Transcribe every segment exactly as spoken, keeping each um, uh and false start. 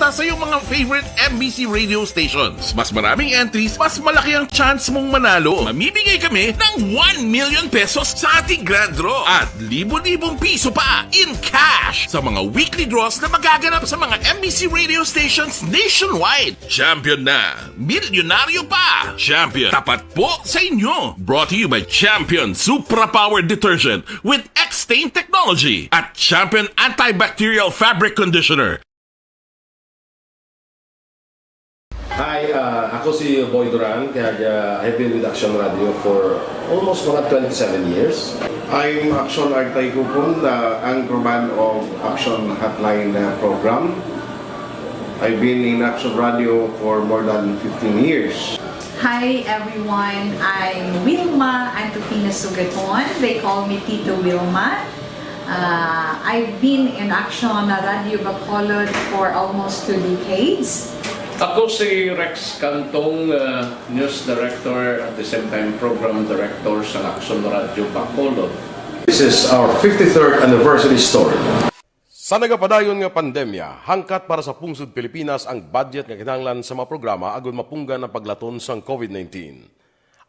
sa iyong mga favorite M B C radio stations. Mas maraming entries, mas malaki ang chance mong manalo. Mamimigay kami ng one million pesos sa ating grand draw at libo-libong piso pa in cash sa mga weekly draws na magaganap sa mga M B C radio stations nationwide. Champion na! Milyonaryo pa! Champion, tapat po sa inyo! Brought to you by Champion Supra Power Detergent with X-Stain Technology at Champion Antibacterial Fabric Conditioner. Hi, ah, ako si Boy Duran, kag ah, I've been with Action Radio for almost mga twenty-seven years. I'm Action Artay Kupon, the anchorman of Action Hotline uh, program. I've been in Action Radio for more than fifteen years. Hi everyone, I'm Wilma Antokina Sugaton. They call me Tito Wilma. Uh, I've been in Action Radio Bacolod for almost two decades. Ako si Rex Cantong, uh, News Director at the same time Program Director sa Action Radio Bacolod. This is our fifty-third anniversary story. Sa nagapadayon nga pandemya, hangkat para sa pungsod Pilipinas ang budget nga kinahanglan sa mga programa agud mapunggan ang paglaton sang COVID nineteen.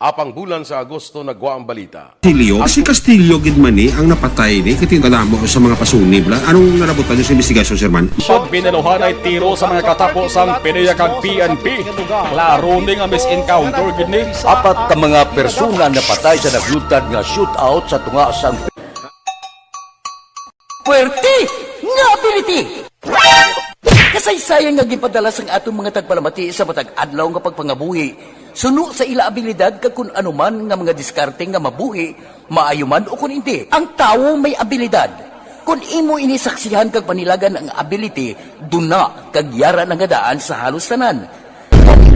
Apang bulan sa Agosto nagwa ang balita. Castillo? Si Castillo gid man ni ang napatay ni kay kadamo sa mga pasunib la. Anong narabutan niyo sa investigasyon, Sir Man? Pag binaluhan ay tiro sa mga katapo sang PDEA kag P N P. Klaro ni nga misencounter gid ni. Apat ka mga persona napatay sa naglutad nga shootout sa tunga sang Puwerte nga ability! Kasaysayan nga ginpadala sang aton mga tagpalamati sa matag adlaw nga pagpangabuhi suno sa ila abilidad kag kun ano man nga mga diskarte nga mabuhi, maayo man ukon indi. Ang tawo may abilidad. Kon imo ini saksihan kag panilagan ang ability, duna kag yara na nga daan sa halos tanan.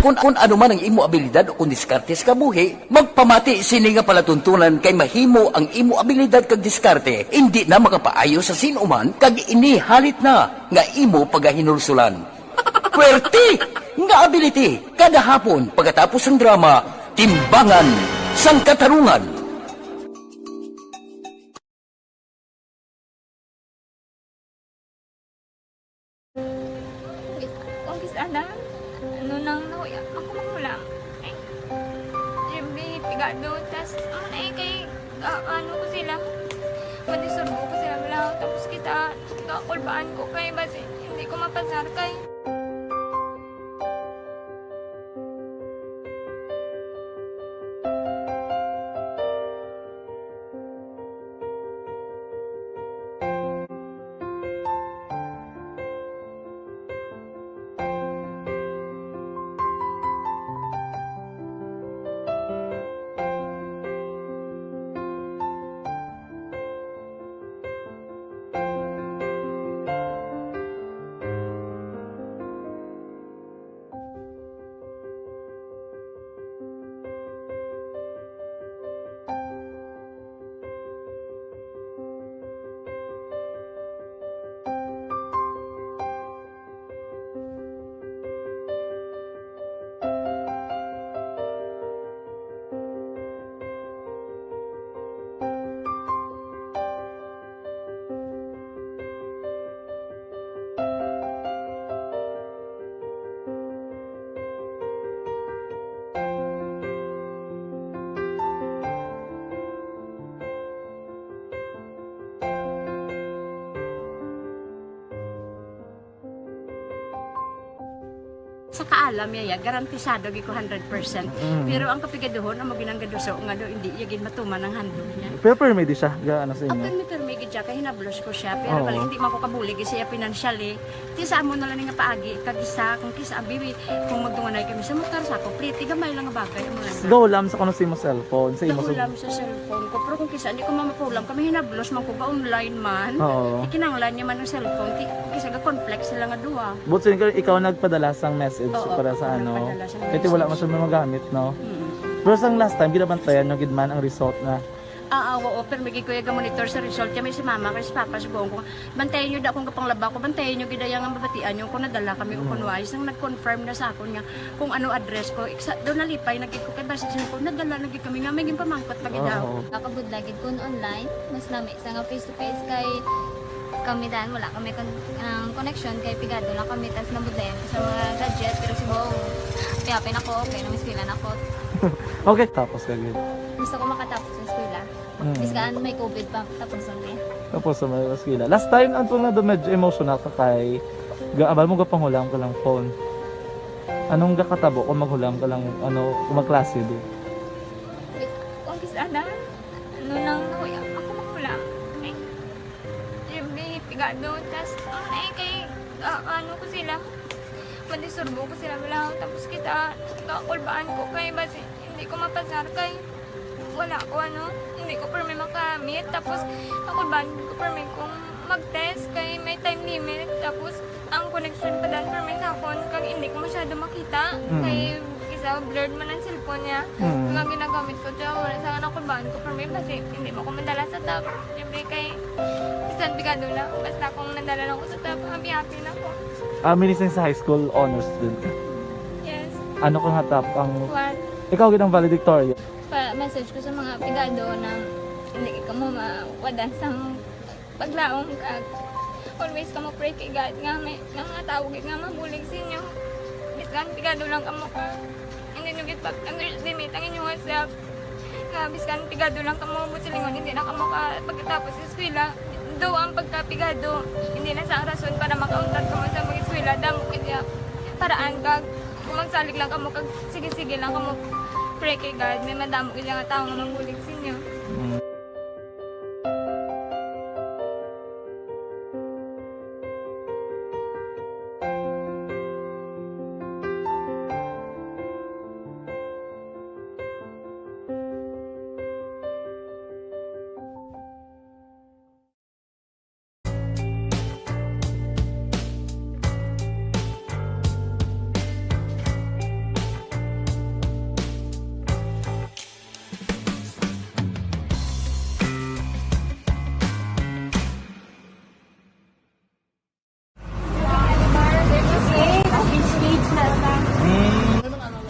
Kon, kon ano man ang imo abilidad o kon diskarte sa kabuhi, magpamati sini nga palatuntunan kay mahimo ang imo abilidad kag diskarte indi na makapaayo sa sin-o man kag ini halit na nga imo pagahinulsulan. Puwerte nga ability kada hapon pagkatapos sang drama Timbangan sang Katarungan. Kung kis ana, ano nang nahuya ako magulang. Ay, siyempre, pigado, tas, ano na eh, kay, ah, ano ko sila, madisurbo ko sila, wala, tapos kita, kakulbaan ko kay, basi, hindi ko mapasar kay. Sa kaalam niya, ya, garantisado gid ko hundred percent. Mm. Pero ang kapigaduhon, amo ginang gaduso nga do, hindi iya gid matuman ang handog niya. Pero permi di siya, ga ano sa inyo? Ang permi, permi gid siya, kay hinablos ko siya. Pero Oo. Bali, hindi man ko kabulig siya financially. Ti sa amo na lang nga paagi, kag isa, kung kisa, abi, kung magdunganay kami sa motor, sa complete, gamay lang nga bagay, amo lang. Gahulam sa kuno sa imo cellphone, sa imo sa Gahulam sa cellphone ko. Pero kung kisa, hindi ko mamapulam, kami hinablos man ko ga online man. Oo. Ikinanglan niya man ang cellphone, ti, kung kisa, ga-conflict sila nga duha. But sino ka, ikaw nagpadala sang message Oo, para sa ako ano? nagpadala sang Kaya ti wala man message. Siya magamit, no? Mm. Pero sang last time, ginabantayan nyo gid man ang result na. Ah, ah, oo, pero may gikuya ga monitor sa result. Kaya may si mama, kay si papa, si buong ko, bantayan nyo da akong kapanglaba ko, bantayan nyo gid ang mabatian nyo kung nadala kami o kung wais. Nang nag-confirm na sa akon nga kung ano address ko, iksa, doon nalipay na gid ko kay basta siya ko, nadala na gid kami nga may ginpamangkot pa gid Oo. Nakabudla gid kun online, mas lami sa nga face to face kay kami dan wala kami kon ang connection kay pigado lang kami tas nabudlayan Tapin ako, okay na, may eskwela na ako. Okay, tapos ka gid. Gusto ko makatapos sa eskwela. Mm. Biskan may covid pa, tapos ang day. Tapos sa may eskwela. Last time, ang tunga doon, medyo emotional ka kay ga-, abal mo, gapanghulam ka lang phone. Anong gakatabo kung maghulam ka lang, ano, kung magklase di? Kung biskan na, ano lang, nahuya ako maghulam. Ay, yung may pigado, tas, ano na eh, kay, ah, ano ko sila, madisturbo ko sila, wala. Tapos kita, kakulbaan ko kay basi hindi ko mapasar kay wala ko, ano, hindi ko permi makamit. Tapos, kakulbaan ko permi kung mag-test kay may time limit. Tapos, ang connection pa dan permi sa akon, kag hindi ko masyado makita. Mm. Kay, isa, blurred man ang cellphone niya. Mm. Kag ang ginagamit ko, siya, wala sa nakulbaan ko permi, basi hindi mo ko madala sa top. Siyempre, kay, bisan pigado lang, basta kung nadala lang ko sa top, happy-happy na ko. Ah, minising sa high school, honor student ka? Yes. Ano ka nga top ang One. Ikaw gid ang valedictorian? Pa-message ko sa mga pigado na hindi ka mo mawadan sa paglaom, kag always ka mo pray kay God nga may, nga mga tawo gid nga mabulig sa inyo. Biskan pigado lang kamo ka, hindi nyo gid pag-underestimate ang inyong self. Nga biskan pigado lang kamo, buot silingon, hindi na kamo ka pagkatapos sa eskwela. Though ang pagkapigado, hindi na sa ang rason para makauntat kamo sa mag-eskwela, damo kaya paraan kag kung magsalig lang kamo kag sige-sige lang kamo pray kay God, may madamo gid nga tawo nga mabulig sa inyo. Mm.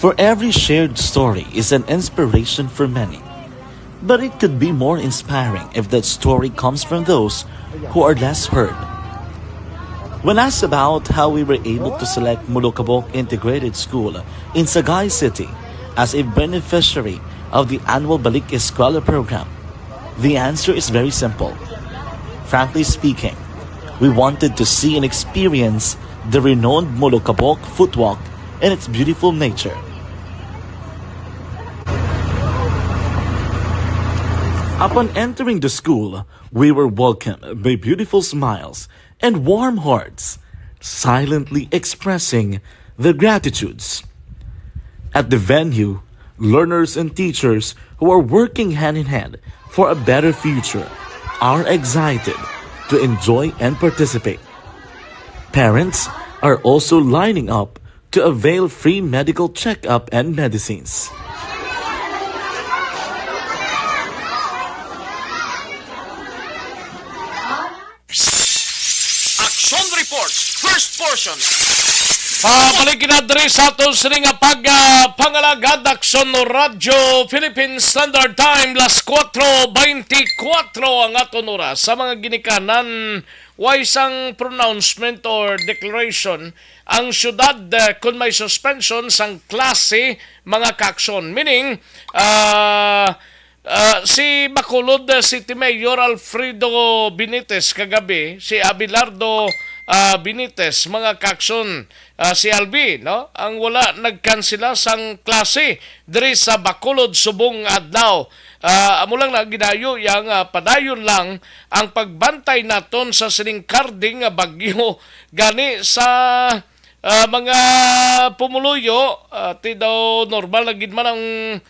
For every shared story is an inspiration for many. But it could be more inspiring if that story comes from those who are less heard. When asked about how we were able to select Molokabok Integrated School in Sagay City as a beneficiary of the annual Balik Eskwela program, the answer is very simple. Frankly speaking, we wanted to see and experience the renowned Molokabok Footwalk and its beautiful nature. Upon entering the school, we were welcomed by beautiful smiles and warm hearts, silently expressing their gratitudes. At the venue, learners and teachers who are working hand in hand for a better future are excited to enjoy and participate. Parents are also lining up to avail free medical checkup and medicines. Action Report, first portion. Pabalik na diri sa aton sini nga pag, ah, pangalagad, Aksyon Radyo Philippine Standard Time, las kuwatro beintikwatro ang aton oras. Sa mga ginikanan, way sang pronouncement or declaration ang syudad, eh, kun may suspension sang klase, mga kaaksyon. Meaning, ah, ah, si Bacolod, eh, City Mayor Alfredo Benitez kagabi, si Abelardo, ah, Benitez, mga kaaksyon, ah, si Albi, no? Ang wala nagkansela sang klase diri sa Bacolod subong nga adlaw. Ah, amo lang na ginayo yang, ah, padayon lang ang pagbantay naton sa sining karding nga bagyo gani sa, ah, mga pumuluyo. Ah, ti daw normal na gid man ang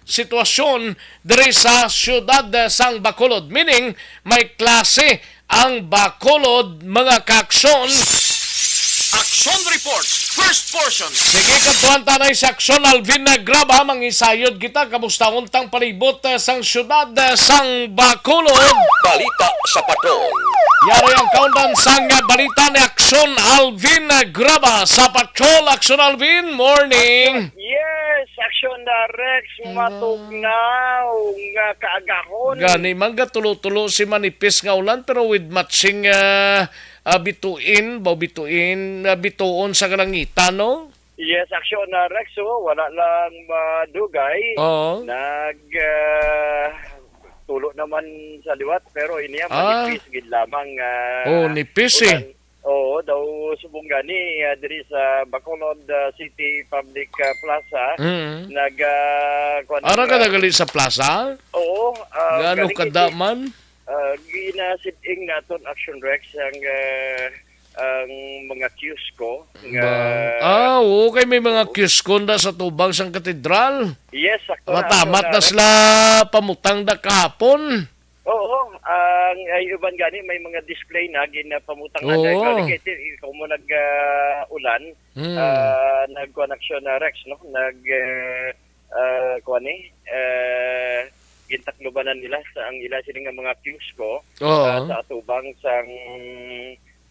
sitwasyon diri sa siyudad, ah, sang Bacolod, meaning may klase ang Bacolod, mga kaaksyon. Action Report, first portion. Sige, kadtuan ta na si Aksyon Alvin Graba, mangisayod kita, kamusta untang palibot, eh, sang syudad, eh, sang Bacolod. Balita sa Patrol. Yari ang kaundan sang, eh, balita ni Aksyon Alvin Graba sa Patrol. Aksyon Alvin, morning. Yes, Aksyon na Rex, Hello. Matugnaw nga kaagahon. Gani, man gatulo-tulo si manipis nga ulan, pero with matching, ah, ah, bituin, ba bituin, ah, bituon sa kalangitan, no? Yes, aksyon na Rex, oh, wala lang madugay. Oo. Nag, ah, tulo naman sa liwat, pero iniya Ah. manipis gid lamang, ah, Oh, nipis, eh. ulan. Oo, daw subong gani, ah, diri sa Bacolod, ah, City Public, ah, Plaza. Mm. Nag, ah, kuwan, Ara ka ah, nagali sa plaza? Oo, ah, Gaano galing kada iti-, man? ah, ginasiding naton Action Rex ang, ah, ang mga kiosko nga Ba? Ah, oo, kay may mga Oo. kiosko na sa tubang sang katedral. Yes, sakto na, Matamat sakto na na. sila pamutang da kahapon. Oo, ang, ay, iban gani may mga display na ginapamutang na Oo. dahil kay ti-, ikaw mo nag, ah, ulan, Hmm. ah, nagkuan aksyon na Rex, no? Nag, ah, ah, kuan ni, ah, gintakluban na nila sa ang ila sini nga mga kiosko, Oo. ah, sa atubang sang,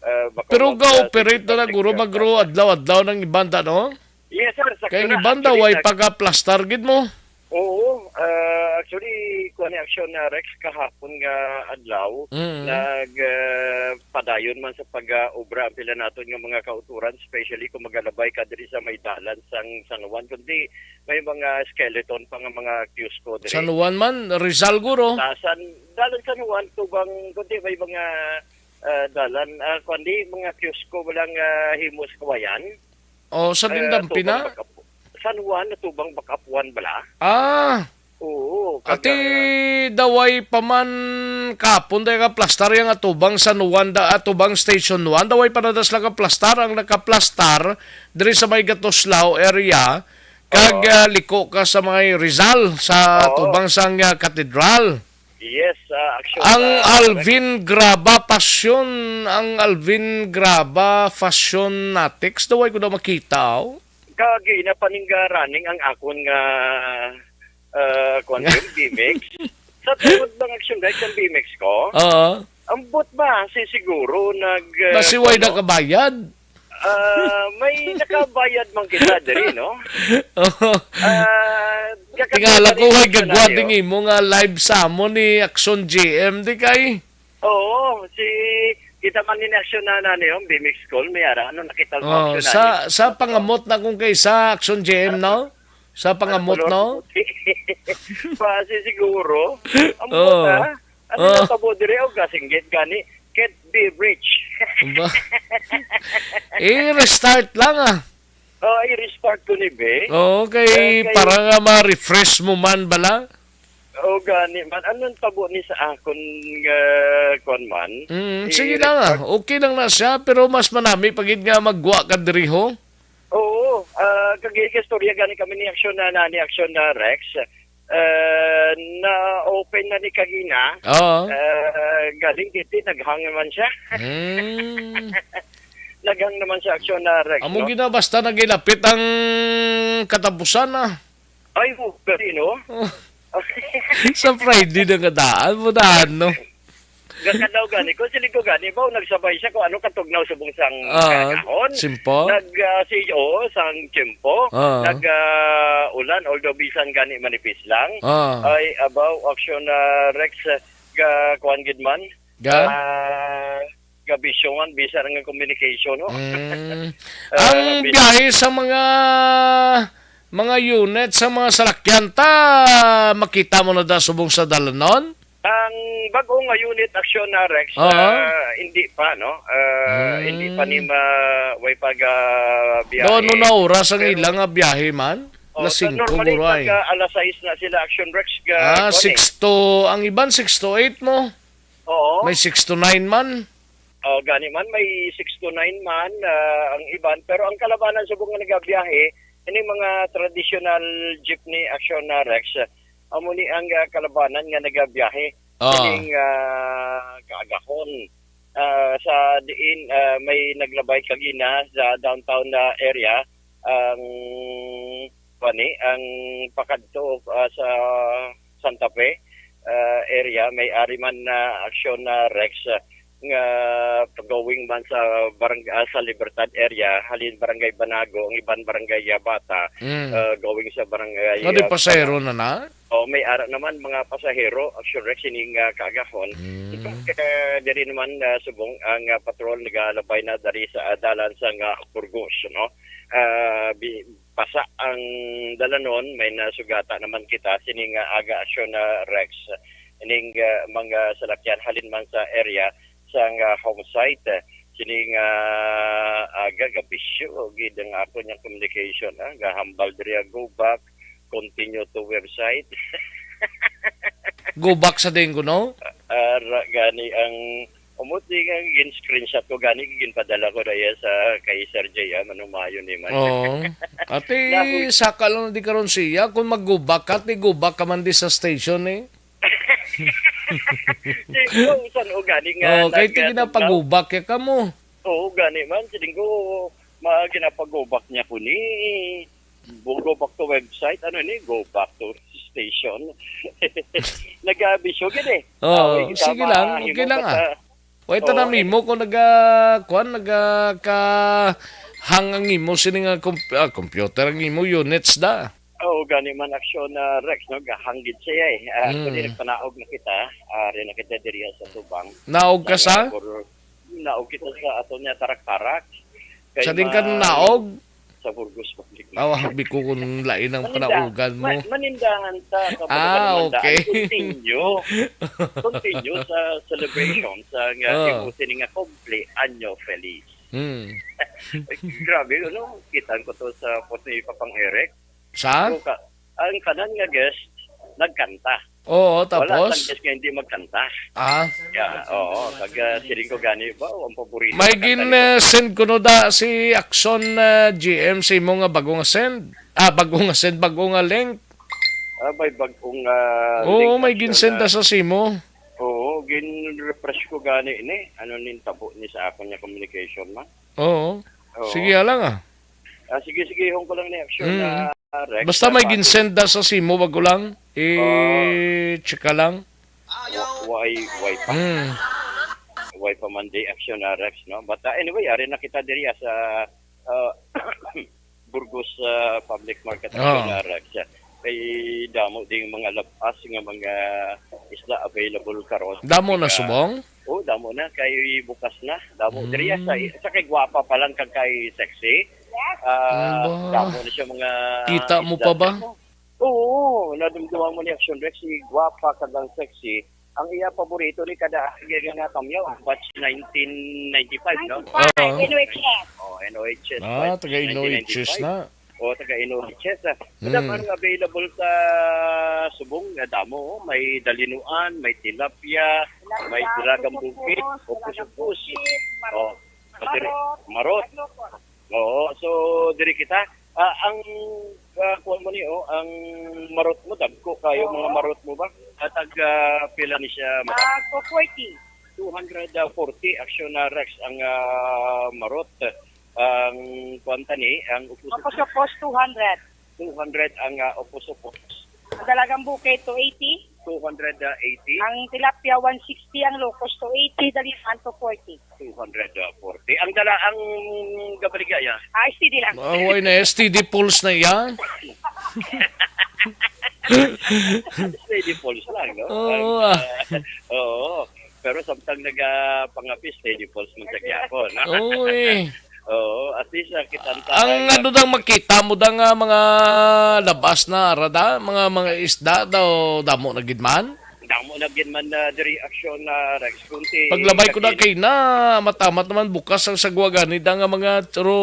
ah, Pero Bacolod, ah, ga-operate City na Public, guro, ah, magro Plaza. adlaw-adlaw ng ibanda, no? Yes, sir. Sakto Kay ang na. ibanda, Actually, way nag- pagaplastar gid mo. Oo. Ah, actually, kuha ni Aksyon na Rex kahapon nga adlaw, Mm. nag, ah, padayon man sa pag-obra ang pila naton nga mga kauturan, especially kung magalabay ka diri sa may dalan sang San Juan, kundi may mga skeleton pa nga mga kiosko diri. San Juan man, Rizal guro. Sa San, dalan San Juan, tubang, kundi may mga, ah, dalan, ah, kundi mga kiosko walang, ah, himo sa kawayan. O, sa Eh, Dindampi atubang na? Bakapu-, San Juan, atubang Bakapuan bala? Ah. Oo, Ati kag, ah, daway pa man kapon day ka plastar yang atubang San Juan da, atubang Station One, daway pa na das lang ka plastar ang nakaplastar diri sa may Gatoslao area, kag, Oo. ah, liko ka sa may Rizal, sa Oo. atubang sang, ah, katedral. Yes, ah, action, Ang ah, Alvin Graba Passion, ang Alvin Graba Fashionatics, daway ko daw makita, oh. Kagi na paninga running ang akon nga, ah, kuwan yun, B-Mix. Sa tungod bang action bike ang B-Mix ko? Oo. Ambot ba? Si siguro nag, ah, Basi way kuwan, no? nakabayad? Ah, may nakabayad man kita diri, no? Oo. Ah, Tingala ko, way gagwa ding imo nga live sa amo ni Action G M, di kay? Oo, si, kita man ni Action na, na, ni, yung B-Mix Call, may ara, ano, nakita mo Oh, Action na sa, ni? sa pangamot na kung kay sa Action G M, no? Sa pangamot, Ano, no? color puti. Basi siguro, ang Oh. buta, ano Oh. na tabo dire, o kasinggit gani, can't be rich. Ba? Eh, restart lang, ah. Oh, i-restart ko ni, be. Oo, kay Eh, kay para nga ma-refresh mo man bala. Oo, gani man. Anong tabo ni sa akon nga, kwan man? Mm, Eh, sige lang, ah. restart. Okay lang na siya, pero mas manami pa gid nga magwa ka diri, ho. Oo, ah, kag istorya gani kami ni Action na, na, ni Action na Rex. Ah, na-open na ni kagina. Oo. Ah, galing dito, naghang naman siya. Mm. Naghang naman siya, Action na Rex, Amo no? gina, basta nagilapit ang katapusan, ah. Ay, oh, gani, no? Oh. Sa Friday na kadaan mo daan, no? Gakadaw gani ko, siling ko gani ba, nagsabay siya kung ano katugnaw subong sang Ah, kahon. Simpo? Nag, ah, si, oo, sang tiyempo. Ah. Nag, ah, ulan, although bisan gani manipis lang. Ah. Ay, abaw, Action na Rex, ah, ga, kuwan gid man. Ga? Ah, gabisyongan, bisan nga communication, no? Mm. Ah, Ang bis- biyahe sa mga, mga unit, sa mga salakyan, ta, makita mo na da subong sa dalanon? Ang bag-o nga unit, Action na Rex, Oo. ah, hindi pa, no? Ah, Hmm. hindi pa ni ma-, way pag, ah, biyahe. Doon, no, na oras ang Pero, ilang nga biyahe man? oh, Alas sa singko, normally, guro, ay. pag, ah, alas sais na sila, Action Rex, ga-, Ah, kuwan, eh. six to, ang iban six to eight mo? Oo. May six to nine man? Oh, gani man, may six to nine man, ah, ang iban. Pero ang kalabanan subong nga nagabiyahe, ini mga traditional jeepney, Action na Rex. Amo ni ang, ah, kalabanan nga nagabiyahe. Ah. Kining, ah, kaagahon. Ah, sa diin, ah, may naglabay kagina sa downtown na area, ang, kuwan ni, ang pakadto, ah, sa Santa Fe, ah, area, may ari man na Action na Rex, ah, nga going man sa barang-, ah, sa Libertad area, halin Barangay Banago, ang iban Barangay Yabata, Mm. ah, going sa Barangay, Nga di ah, pasahero na na? Oh, may ara naman mga pasahero, Action Rex, ining, ah, kaagahon. Mm. Kaya diri naman, ah, subong ang, ah, patrol nagalabay na dari sa, ah, dalan sa nga Burgos, no? Ah, bi-, Sa ang dalanon, may nasugata naman kita sini nga aga, Aksyon, ah, Rex, ining, ah, mga salakyan halin man sa area sang, ah, home site. Sini nga aga, gabisyo gid ang ako niyang communication, ah, gahambal diri, ah, go back, continue to website. Go back sa dinggo, no? Ara gani ang umot di nga gin-screenshot ko gani, ginpadala ko daya sa kay Sir J, ah, manumayo ni man. Oo. Ate, Naku- saka lang di karon siya. Kung mag-go back ka, ti go back ka man di sa station eh. Di ko, usan o gani nga Oh, kay nag- ti ginapagubak ya ka mo. Oo, gani man. Siling ko, ma-, ginapagubak niya ko ni. Bu-, go back to website. Ano ni? Go back to station. Nag-abisyo gid eh. Oh, Awi, sige tama, lang, himo okay lang, ba ah. sa- Wait, Oo, tanang nimo kung naga, kuan, naga ka hang ang imo sini nga comp- ah, computer, ang imo units da. Oo, gani man, Aksyon, ah, Rex, no? Gahanggid siya eh. Ah, Mm. Actually, nagpanaog na kita. Ah, rin na kita diri sa tubang. Naog ka sa? Nag-, naog kita sa ato niya, Tarak-Tarak. Kay Sa din ka ma-, naog? Sa Burgos Public Market. Awa, habi ko kung lain ang Maninda-, panaugan mo. ma-, manindahan ta sa Ah, pagkamandahan. Okay. Continue. Continue sa celebration sa nga Oh. imo sini nga kumple, Año Feliz. Hmm. Ay, grabe, ano? Kita ko to sa post ni Papang Eric. Sa? So, ka, ang kanan nga guest, nagkanta. Oo, Wala sang tapos? guest nga hindi magkanta. Ah, Yeah, oo. Pag ah, siling ko gani ba, ang paborito may sa gin kanta uh, send ko no da si Aksyon uh, G M sa imo nga bago nga send. Ah, bago nga send, bago nga link. Ah, may bagong ah, Oo, link may action gin-send na. Da sa simo. Oo, gin-refresh ko gani ni. Ano nin tabo ni sa akon nga communication man? Oo. Oo. Sige lang ah. Ah, sige, sige, hon ko lang ni action Mm. na, ah, Rex. Basta Ah, may bago- gin-send da sa simo bago lang. I-check ka lang. Wa-, why, why pa? Mm. Why pa man di action na, Rex, no? But ah, anyway, ari na kita diri sa ah, Burgos ah, Public Market, Oh. Action na, Rex. Kay damo ding mga labas nga mga isda available karon. Damo na Kaya- subong? Oh, damo na kay bukas na. Damo Mm. diri sa sa kay gwapa pa lang kag kay sexy. Ah, Aba. Damo na siya mga Kita mo isda. pa ba? Oo, nadumduman mo ni Action Rex, si gwapa kag ang sexy. Ang iya paborito ni kada agi nga kamyaw, batch nineteen ninety-five, no? Oo. N O H S. Oh, N O H S. Ah, Batch taga N O H S nineteen ninety-five. na. Oh, taga N O H S. Ah. Mm. Madam, ang available sa subong nga damo, oh. May dalinuan, may tilapia, may dalagang bukid, octopus. Oh, pati rin, marot. Oo, so diri kita. Ah, ang ah, kuwan mo ni, oh, ang marot mo, dagko kayo mga marot mo ba? At ag ah, pila ni siya, madam? Ah, two forty. Two hundred forty, Action na, Rex, ang ah, marot. Ang kuwan ta ni, ang upos-upos, Octopus, two hundred. Two hundred ang ah, upos-upos. Ang dalagang bukid, two eighty. Two hundred eighty. Ang tilapia, one sixty. Ang locos, two eighty. Dalihan, two forty. Two hundred forty. Ang dala, ang gabaligaya. Ah, steady lang. Ah, why na S T D pulse na iya? Steady pulse lang, no? Oo, Ang, ah. ah, oo. Pero samtang nagapangapis, steady pulse man sa gyapon, no? Oo eh. Oo, at least uh, kita ang Ang ano daw makita mo da nga mga labas na arada, mga mga isda daw damo na gid man. Damo na gid man na diri aksyon na Rex Kunti. Paglabay ko na kay na matamat naman bukas ang sagwa gani da nga mga tro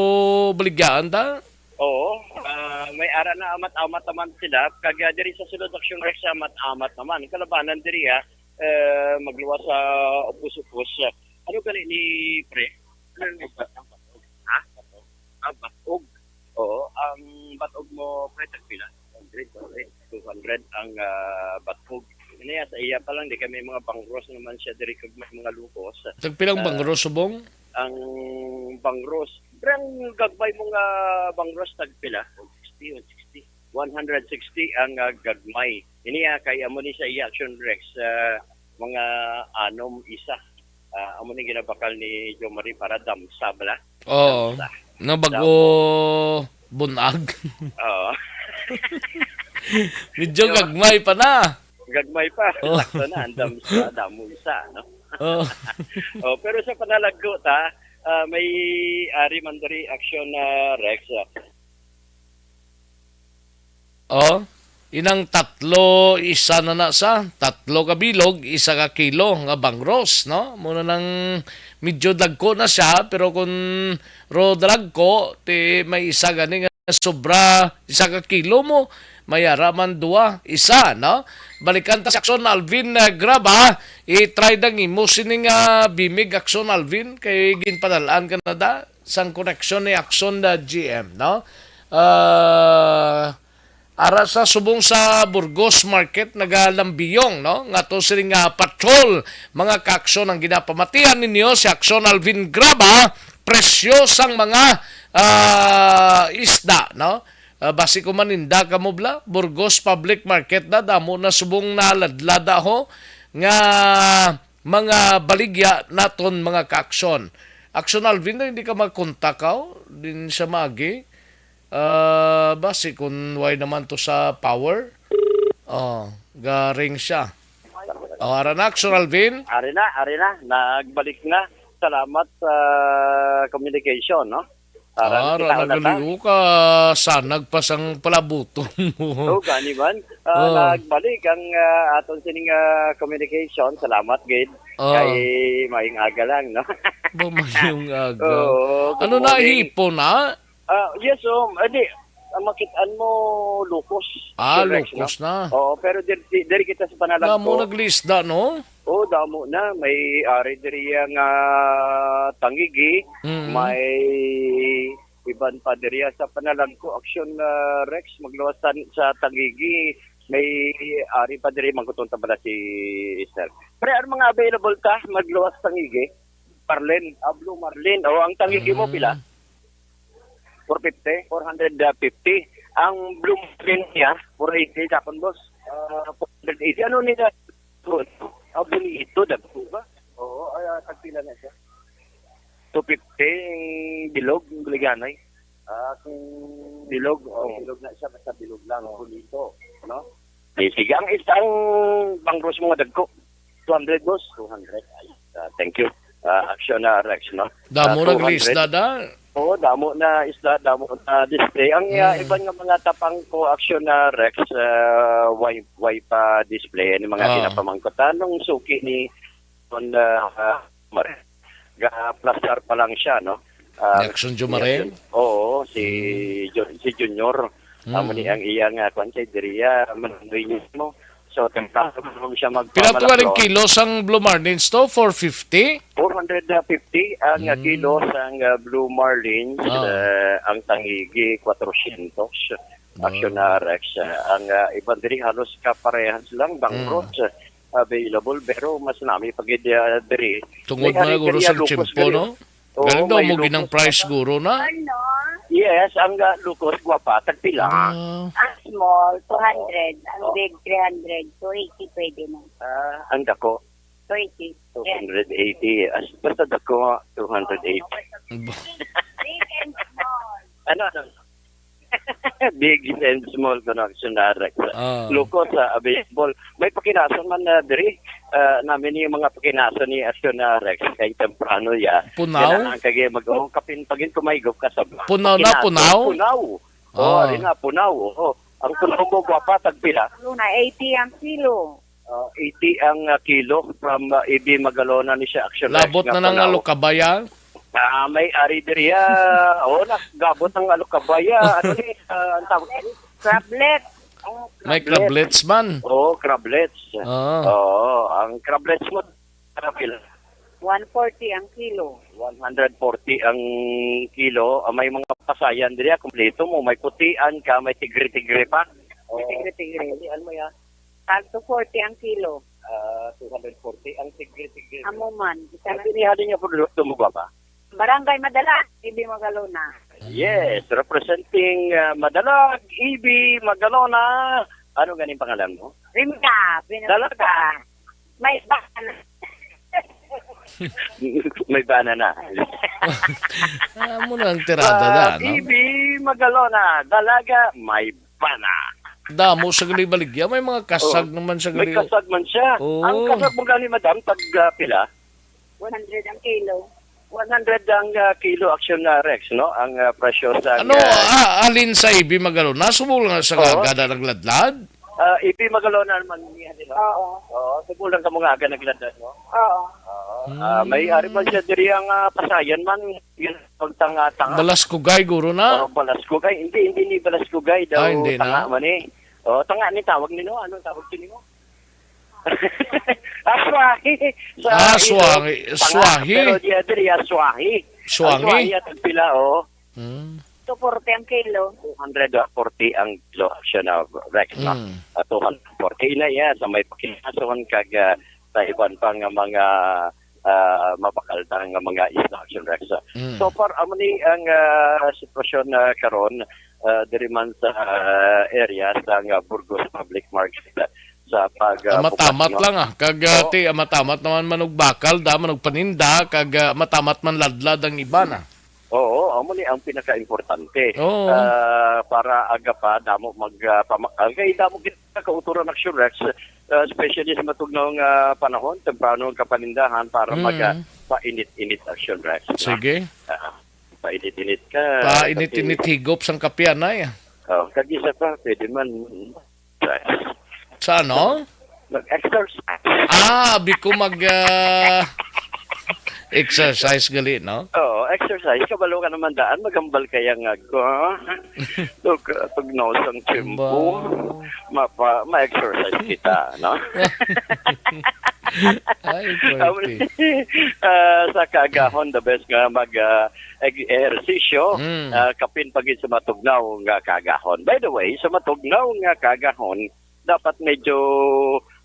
baligyaan da. Oo, ah, may ara na amat-amat naman sila. Kag ah, diri sa sulod aksyon Rex, amat-amat naman. Kalabanan diri ha, eh, magluwas sa upos-upos. Ano gani ni pre? Ano ni batog? Ha? Ah, batog. Oo, ang batog mo pre tagpila? Hundred, two hundred ang ah, batog. Ano yan, sa iya pa lang, di kami mga bangros naman siya diri kag may mga lukos. Tagpilang Ah, bangros subong? Ang bangros. Pero ang gagmay mo nga bangros tagpila? One sixty, one sixty. One hundred sixty ang ah, gagmay. Ini ah, kay amo ni sa iya action Rex, ah, mga anom isa. Ah, amo ni ginabakal ni Jo Marie para damsa bala. Oo. Damsa. Na bago bunag. Oo. Medyo gagmay pa na. Gagmay pa. Oh. Sakto na, ang damsa, damo isa, no? Oh. Oh, pero sa panalagko ta, ah, may ari man diri action na Rex. Ah. Oh, inang tatlo, isa na na sa tatlo ka bilog, isa ka kilo nga bangros, no? Muna nang medyo dagko na siya, pero kung ro dragko, ti may isa gani nga sobra, isa ka kilo mo, may ara man dua, isa, no? Balikan ta si Action Alvin, eh, Graba, i-try dang imo sining, ah, bimig Action Alvin, kay ginpadalaan ka na da, sang koneksyon ni Action na G M, no? Ah, ara sa subong sa Burgos Market, nagalambiyong, no? Nga to sining, ah, patrol, mga ka-aksyon, ang ginapamatian ninyo si Action Alvin Graba, presyo sang mga, ah, isda, no? Ah, basi ko maninda kamo bla, Burgos Public Market na, damo na subong naladlada ho, nga mga baligya naton mga ka-aksyon. Aksyon Alvin, na hindi ka magkontak, aw? Din siya maagi. Ah, basi kung why naman to sa power? Oh, garing siya. Oh, ara na, Aksyon Alvin. Ari na, ari na. Nagbalik na. Salamat sa communication, no? Para Ah, kita ra na ta. Nagaliw ka, sanag pa sang palabuton mo. Oh, gani man. Ah, Oh. Nagbalik ang, ah, aton sining, ah, communication. Salamat, gid. Oh. Kay maayong aga lang, no? Ba, maayong aga. Oo, good Ano na, morning. Hipon na? Ah, yes, um, edi, ang makitaan mo, lukos. Ah, Correct, lukos no? Na. Oo, pero diri, diri kita sa Panalagco. Damo naglisda, no? Oo, damo na. May ari diri ang, ah, tangigi, Mm. May iban pa diri sa Panalagco, Action, ah, Rex, magluwas sa, sa tangigi. May ari pa diri, mangkuton ta bala si Sir. Pre, ano mga available ta? Magluwas tangigi? Marlin, ah, Blue Marlin. O, ang tangigi mo, Mm. pila? Four fifty? Four hundred fifty. Ang Blue Marlin niya, four eighty, kapon, boss. Ah, four hundred eighty. Ano nila? Ah, bonito, dagko ba? Oo, ay, ah, tagpila na siya? Two fifty, bilog, ang guliganay. Ah, kung Bilog, oh, oo. Bilog na siya, basta bilog lang, Oo. Bonito, no? Eh, sige, ang isang bangros mo nga dagko, two hundred, boss. Two hundred, ay, ah, thank you. Ah, Action na, Rex, no? Damo Ah, nag-list two hundred. Na, da? Oo, damo na isda, damo na display. Ang, ah, Mm. Iban nga mga tapang ko, Action na, Rex, ah, way, way pa display. Ano mga Ah. Kinapamangkot? Anong suki ni on, ah, ah, Mar-, ga-plastar pa lang siya, no? Ah, Jackson Jumare? Yes, oo, si Mm. Ju-, si Junior. Mm. Amo ni ang iya nga, kwan, kay diriya, Mananoy mismo. So, temprano pa naman siya Pila to galing magpamalaplon. Kilo sang Blue Marlins to? Four fifty? Four hundred fifty ang, ah, Mm. Kilo sang, ah, Blue Marlins, Ah. Ah, ang tangigi, kwatrocientos. Ah. Action na, Rex. Ah, ang, ah, iban diri halos kaparehas lang, bangros, Mm. ah, available, pero mas nami pa gid, ah, diri. Tungod May na ari guro diri, sa ah, lukos tiyempo, diri. No? Oo, galing daw may mo ginang lukos price, na. Guro na? Ano? Yes, ang, ah, lukos, gwapa, tagpila? Ah. Ang small, two hundred. Ang Oh. Big, three hundred. Two eighty pwede na. Ah, ang dako? Two eighty. Two hundred eighty. As, basta dako, two hundred eighty. Big and small. Ano, ano? Big and small connection na Rex. Ah. Lukos sa available. May pakinason man na diri. Ah, namin yung mga pakinason ni Action na Rex kay temprano ya. Punaw? Yan ang kagay mag-, oh, kapin pagin kumaigop ka sa ba. Punaw na, Pakinason, punaw? Punaw. Oh, Ah. Ari na, punaw. Oh. Ang punaw mo, gwapa, tagpila? Luna, eighty ang kilo. Ah, eighty ang, ah, kilo from, ah, A B Magalona ni siya, Action Labot Rex na nga nang punaw. Alokabaya? Ah, may ari diri, ah, oh, na, gabot ang alokabaya. Ano ni, ah, ang tawag? Crablet. Oh, May crablets. Crablets man. Oo, crablets. Ah. Oo, ang crablets mo, ano pila? One forty ang kilo. One hundred forty ang kilo. Ah, may mga pasayan diri, ah, kompleto mo. May putian ka, may tigre-tigre pa. May tigre-tigre. Ano yan? Tag two forty ang kilo. Ah, two hundred forty ang tigre-tigre. Amo man. Isa na. Ano ni halin nga produkto mo, gwapa? Barangay Madalag, A B Magalona. Yes, representing, ah, Madalag, A B Magalona. Ano ganing pangalan mo? Rimka, Dalaga. Pinagka. May bana. May bana na. Ah, amo na ang tirada Ah, na, no? A B Magalona, Dalaga, may bana. Damo sa gali baligya, may mga kasag Oh, naman sa may gali. Kasag man siya. Oo. Ang kasag mo gani, madam, tag, ah, pila? One hundred ang kilo. One hundred ang, ah, kilo, Action, ah, Rex, no? Ang, ah, presyo sa, Ano, ah, ah, alin sa A B Magalona? Subong lang sa Oo. Agada nagladlad? Ah, A B Magalona naman niya, di ba? Oo. Oo, subong lang ka mga aga nagladlad, no? Oo. Oo. Ah, may Hmm. ari man siya diri ang, ah, Pasayan man, yun, pagtanga-tanga. Balaskugay, guro na? Oh, Balaskugay. Hindi, hindi ni Balaskugay daw, Ah, hindi na? Tanga man eh. Oh, tanga ni tawag nino. Anong tawag to nimo? Aswahi. Sa Ah, Ilog, swahi. Tanga. Swahi. Pero diya diri, aswahi. Swangi? Aswahi at pila, oh. Hmm. Two forty ang kilo. Two hundred forty ang kilo siya na, Rex, na. Hmm. Ah, two hundred forty na iya sa may pakinason kag, ah, sa iban pa nga mga, ah, mabakal ta nga mga isla, Action Rex. Hmm. So far, amo ni ang, ah, sitwasyon na karon, ah, diri man sa, ah, area sa nga Burgos Public Market sa pag, Ah, ah, matamat bukas, no? lang, ah. Kag, ah, Oo. ti, ah, matamat naman manugbakal, da, manugpaninda, kag, ah, matamat man ladlad ang iba na. Oo, amo ni ang pinakaimportante. Oo. Ah, para aga pa, damo mag, ah, pama-, ah, kay damo kita kauturan, Action Rex, ah, especially sa matugnaw nga panahon, temprano ang kapanindahan para Mm. mag, ah, painit-init, Action Rex, no? Sige. Ah, painit-init ka, Painit-init kape. higop sang kape, anay. Oh, kag isa pa, pwede man, Sa ano? Mag-exercise. Ah, abi ko mag, ah, exercise gali, no? Oo, exercise. Kabalo ka naman daan, magambal kaya nga ko. Tug-, tugnaw sang tiyempo. Ba. Mapa-, ma-exercise kita, no? Ay, Amo pwerte. ni, ah, sa kaagahon, the best nga mag, ah, eg-, ehersisyo, Mm. ah, kapin pa gid sa matugnaw nga kaagahon. By the way, sa matugnaw nga kaagahon, dapat medyo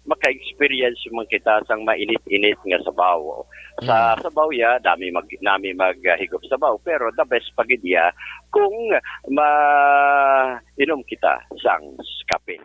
maka-experience man kita sang mainit-init nga sabaw. Sa Mm. sabaw ya, dami mag-, nami maghigop sabaw, pero the best pa gid ya kung ma-inom kita sang kape.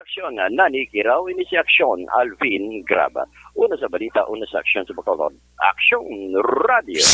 Aksyon, ah, Nani Kiraw, ini si Aksyon, Alvin Graba. Una sa balita, una sa aksyon sa Bacolod. Aksyon Radio.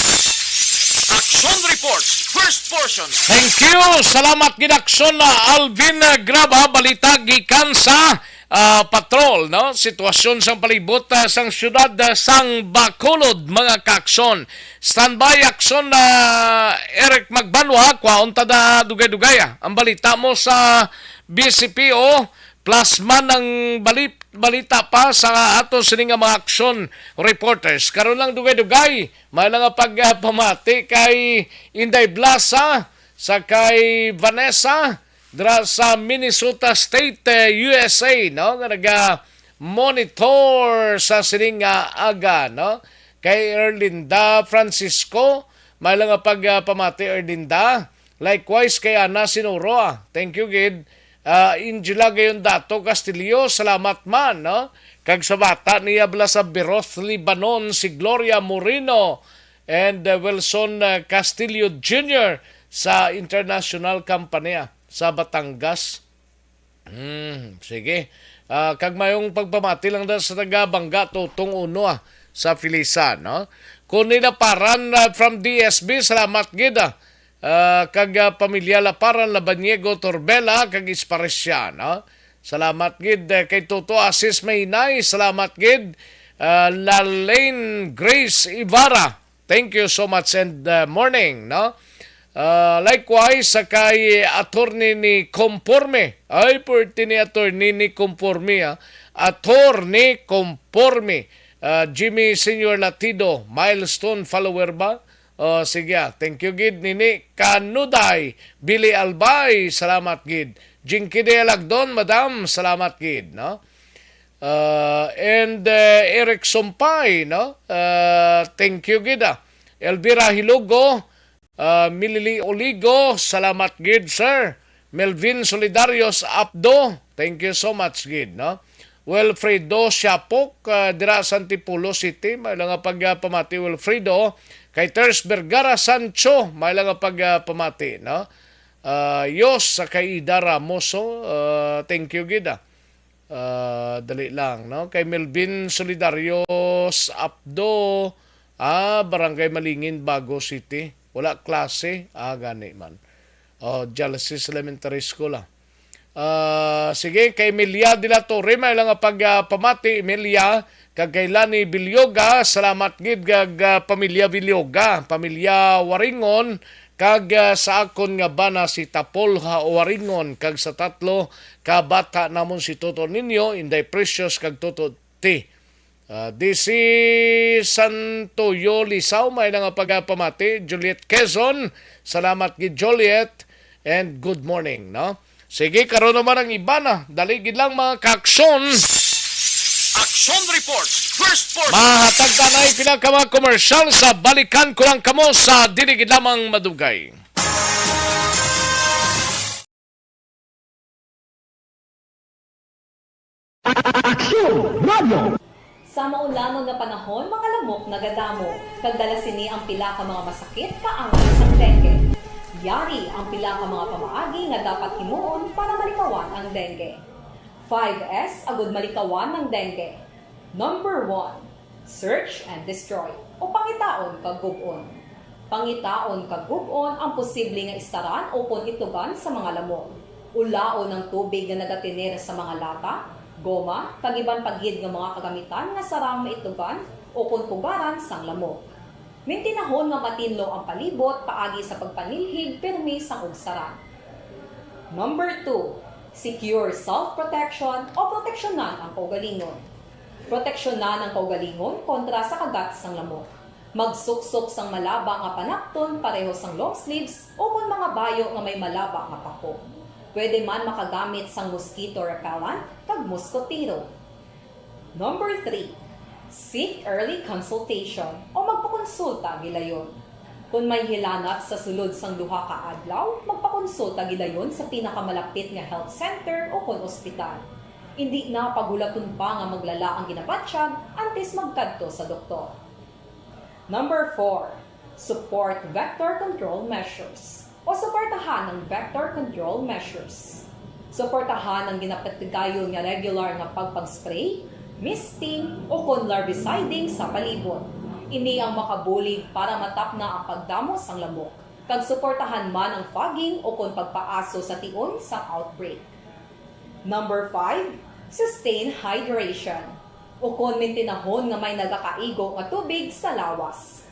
Action Reports, first portion. Thank you. Salamat gid, Aksyon, ah, Alvin, ah, Graba. Balita gikan sa, ah, patrol, no? Sitwasyon sang palibot, ah, sang siyudad, ah, sang Bacolod, mga kaaksyon. Standby, Aksyon, ah, Eric Magbanwa, kwaon ta da dugay-dugay, ah. Ang balita mo sa B C P O, plus man ang bali-, balita pa sa ato sini nga mga aksyon reporters. Karon lang dugay-dugay, may lang nga pagpamati kay Inday Blasa, sa kay Vanessa, dira sa Minnesota State, eh, U S A, no? Nga naga-monitor sa sining nga aga, no? Kay Erlinda Francisco, may lang nga pagpamati, Erlinda. Likewise kay Ana Sinuro, ah. Thank you gid. Ah, Angela Gayon Dato Castillo, salamat man, no? Kag sa bata niya bala sa Beroth, Lebanon, si Gloria Moreno and, uh, Wilson, uh, Castillo Junior sa International Company, ah, sa Batangas. Hmm, sige. Ah, kag mayong pagpamati lang da sa taga Bangga, Tutong Uno, ah, sa Felisa, no? Connie Laparan, ah, from D S B, salamat gid, ah. Ah, kag, ah, pamilya Laparan, Labaniego, Torbela, kag Esparecia, no? Salamat gid, eh, kay Toto Asis Mahinay, salamat gid. Ah, Lalaine Grace Ibarra, thank you so much and, uh, morning, no? Uh, likewise, sa kay Attorney ni Conforme. Ay, pwerte ni Attorney ni Conforme, ah. Attorney Conforme. Uh, Jimmy Senior Latido, milestone follower ba? Oh, sige, ah. Thank you gid nini. Kanuday, Billy Albay, salamat gid. Jinky de Alagdon, madam, salamat gid, no? Ah, and, eh, Eric Sumpay, no? Ah, thank you gid, ah. Elvira Hilugo, ah, Milili Oligo, salamat gid, sir. Melvin Solidarios Apdo, thank you so much gid, no? Wilfredo Siapok, ah, dira sa Antipolo City, may lang nga pagpamati, Wilfredo. Kay Ters Vergara Sancho, may lang nga pagpamati, no? Ah, Yos sa kay Ida Ramoso, ah, thank you gid, ah. Ah, dali lang, no? Kay Melvin Solidarios Apdo, ah, Barangay Malingin, Bago City. Wala klase, ah, gani man. Oh, Genesis Elementary School, ah. Ah, sige, kay Emilia de la Torre, may lang nga pag, ah, pamati, Emilia, kag kay Lani Bilyoga, salamat gid kag, ah, pamilya Bilyoga, pamilya Waringon, kag, ah, sa akon nga bana si Tapol ha Waringon, kag sa tatlo ka bata namon si Toto Niño, Inday Precious, kag Toto T. Ah, D C Santoyo Lisao, may lang nga pagpamati. Juliet Quezon, salamat gid, Juliet, and good morning, no? Sige, karon naman ang iba na. Dali gid lang, mga kaaksyon. Action Report, First Force. Mahatag ta na ang pila ka mga komersyal sa balikan ko lang kamo sa dili gid lamang madugay. Aksyon Radio. Sa maulamon nga panahon, mga lamok nagadamo, kag dala sini ang pila ka mga masakit kaangay sang dengue. Yari ang pila ka mga pamaagi nga dapat himuon para malikawan ang dengue. Five S agud malikawan ang dengue. Number one, search and destroy, o pangitaon kag gub-on. Pangitaon kag gub-on ang posible nga istaran ukon itlogan sa mga lamok. Ulaon ang tubig nga nagatener sa mga lata, goma, kag iban pa gid nga mga kagamitan nga sarang maitlogan ukon pugaran sang lamok. Mintinahon nga matinlo ang palibot paagi sa pagpanilhig pirmi sang ugsaran. Number two, secure self-protection o proteksyonan ang kaugalingon. Proteksyonan ang kaugalingon kontra sa kagat sang lamok. Magsuksok sang malaba nga panapton pareho sang long sleeves ukon mga bayo nga may malaba nga pako. Pwede man makagamit sang mosquito repellent kag moskotero. Number three, seek early consultation o magpakonsulta gilayon. Kon may hilanat sa sulod sang duha ka adlaw, magpakonsulta gilayon sa pinakamalapit nga health center ukon ospital. Indi na paghulaton pa nga maglala ang ginabatyag antes magkadto sa doktor. Number four, support vector control measures o suportahan ang vector control measures. Suportahan ang ginapatigayon nga regular nga pagpag-spray, misting, ukon larviciding sa palibot. Ini ang makabulig para matapna ang pagdamo sang lamok, kag suportahan man ang fogging ukon pagpaaso sa tion sang outbreak. Number five, sustain hydration, ukon mintinahon nga may nagakaigo nga tubig sa lawas.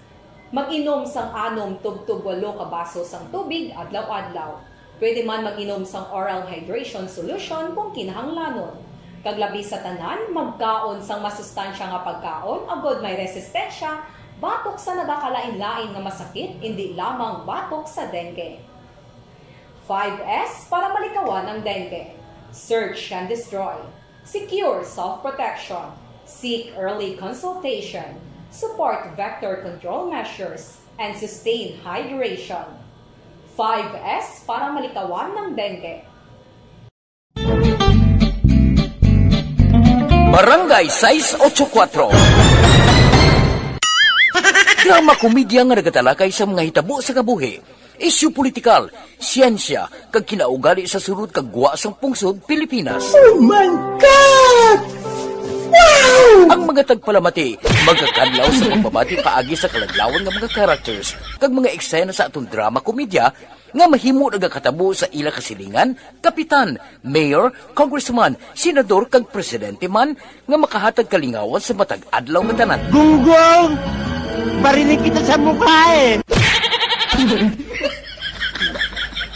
Mag-inom sang anom tubtob walo ka baso sang tubig adlaw-adlaw. Pwede man mag-inom sang oral hydration solution kung kinahanglanon. Kag labi sa tanan, magkaon sang masustansya nga pagkaon agod may resistensya batok sa nagakalain-lain nga masakit, indi lamang batok sa dengue. Five S para malikawan ang dengue. Search and destroy. Secure self-protection. Seek early consultation. Support vector control measures. And sustain hydration. Five S para malikawan ang dengue. Barangay sais ocho kuatro. Drama komedya nga nagatalakay sa mga hitabo sa kabuhi, isyu politikal, siyensya, kag kinaugali sa sulod kag gwa sang pungsod Pilipinas. Oh my God! Wow! Ang mga tagpalamati magakadlaw sa pagpamati paagi sa kaladlawan nga mga characters kag mga eksena sa aton drama komedya nga mahimo nagakatabo sa ila kasilingan, kapitan, mayor, congressman, senador, kag presidente man nga makahatag kalingawan sa matag adlaw nga tanan. Gunggong! Barinig kita sa mukha eh!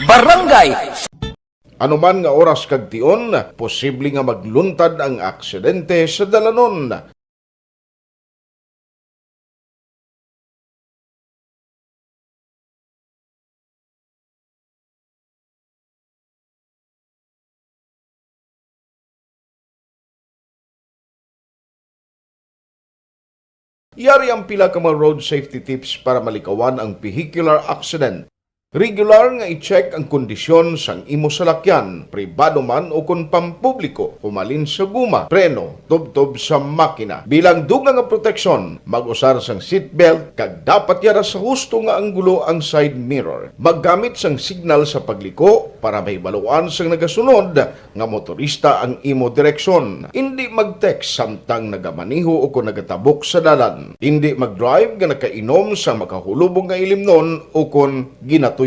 Barangay. Anuman nga oras kag tion, posible nga magluntad ang aksidente sa dalanon. Yari ang pila ka mga road safety tips para malikawan ang vehicular accident. Regular nga i-check ang kondisyon sang imo salakyan, pribado man o kon pampubliko, humalin sa guma, preno, tubtob sa makina. Bilang dugang nga proteksyon, mag-usar sang seatbelt kag dapat yara sa husto nga anggulo ang side mirror. Maggamit sang signal sa pagliko para mahibaluan sang nagasunod nga motorista ang imo direksyon. Indi mag-text samtang nagamaneho o kon nagatabok sa dalan. Indi mag-drive nga nakainom sa makahulubong nga ilimnon o kon ginatuyo.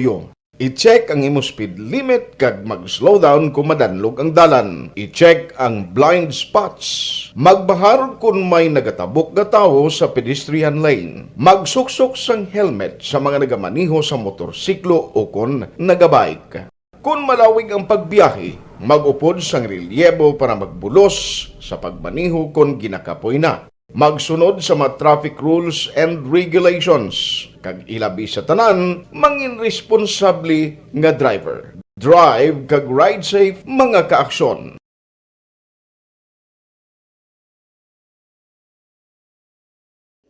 I-check ang imo speed limit kag mag-slow down kung madanlog ang dalan. I-check ang blind spots. Magbahar kon may nagatabok nga tawo sa pedestrian lane. Magsuksok sang helmet sa mga nagamaneho sa motorsiklo o kon nagabike. Kon malawig ang pagbiyahe, mag-upod sang relyebo para magbulos sa pagmaneho kon ginakapoy na. Magsunod sa mga traffic rules and regulations, kag ilabi sa tanan, mangin responsable nga driver. Drive kag ride safe, mga kaaksyon.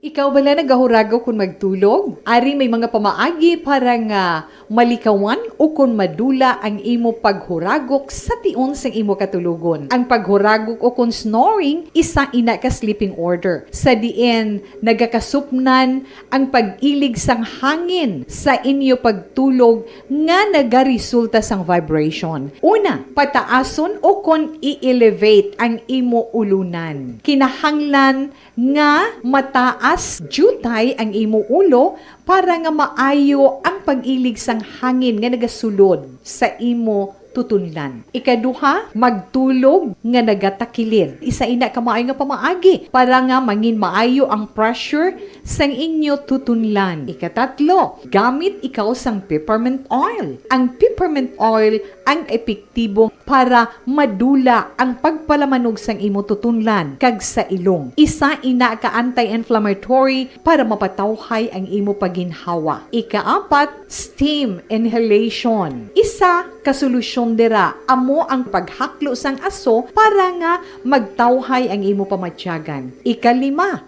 Ikaw bala nagahuragok kon magtulog? Ari may mga pamaagi para nga malikawan o kon madula ang imo paghuragok sa tion sang imo katulogon. Ang paghuragok o kon snoring, isa ina ka sleeping order, sa diin nagakasupnan ang pag-ilig sang hangin sa inyo pagtulog nga nagaresulta sang vibration. Una, pataason o kon i-elevate ang imo ulunan. Kinahanglan nga mataas diutay ang imo ulo para nga maayo ang pag-ilig sang hangin nga nagasulod sa imo tutunlan. Ikaduha, magtulog nga nagatakilid. Isa ina ka maayo nga pamaagi para nga mangin maayo ang pressure sang inyo tutunlan. Ikatatlo, gamit ikaw sang peppermint oil. Ang peppermint oil ang epektibo para madula ang pagpalamanog sang imo tutunlan kag sa ilong. Isa ina ka anti-inflammatory para mapatawhay ang imo pagginhawa. Ikaapat, steam inhalation. Isa ka solusyon dira amo ang paghaklo sang aso para nga magtawhay ang imo pamatyagan. Ikalima,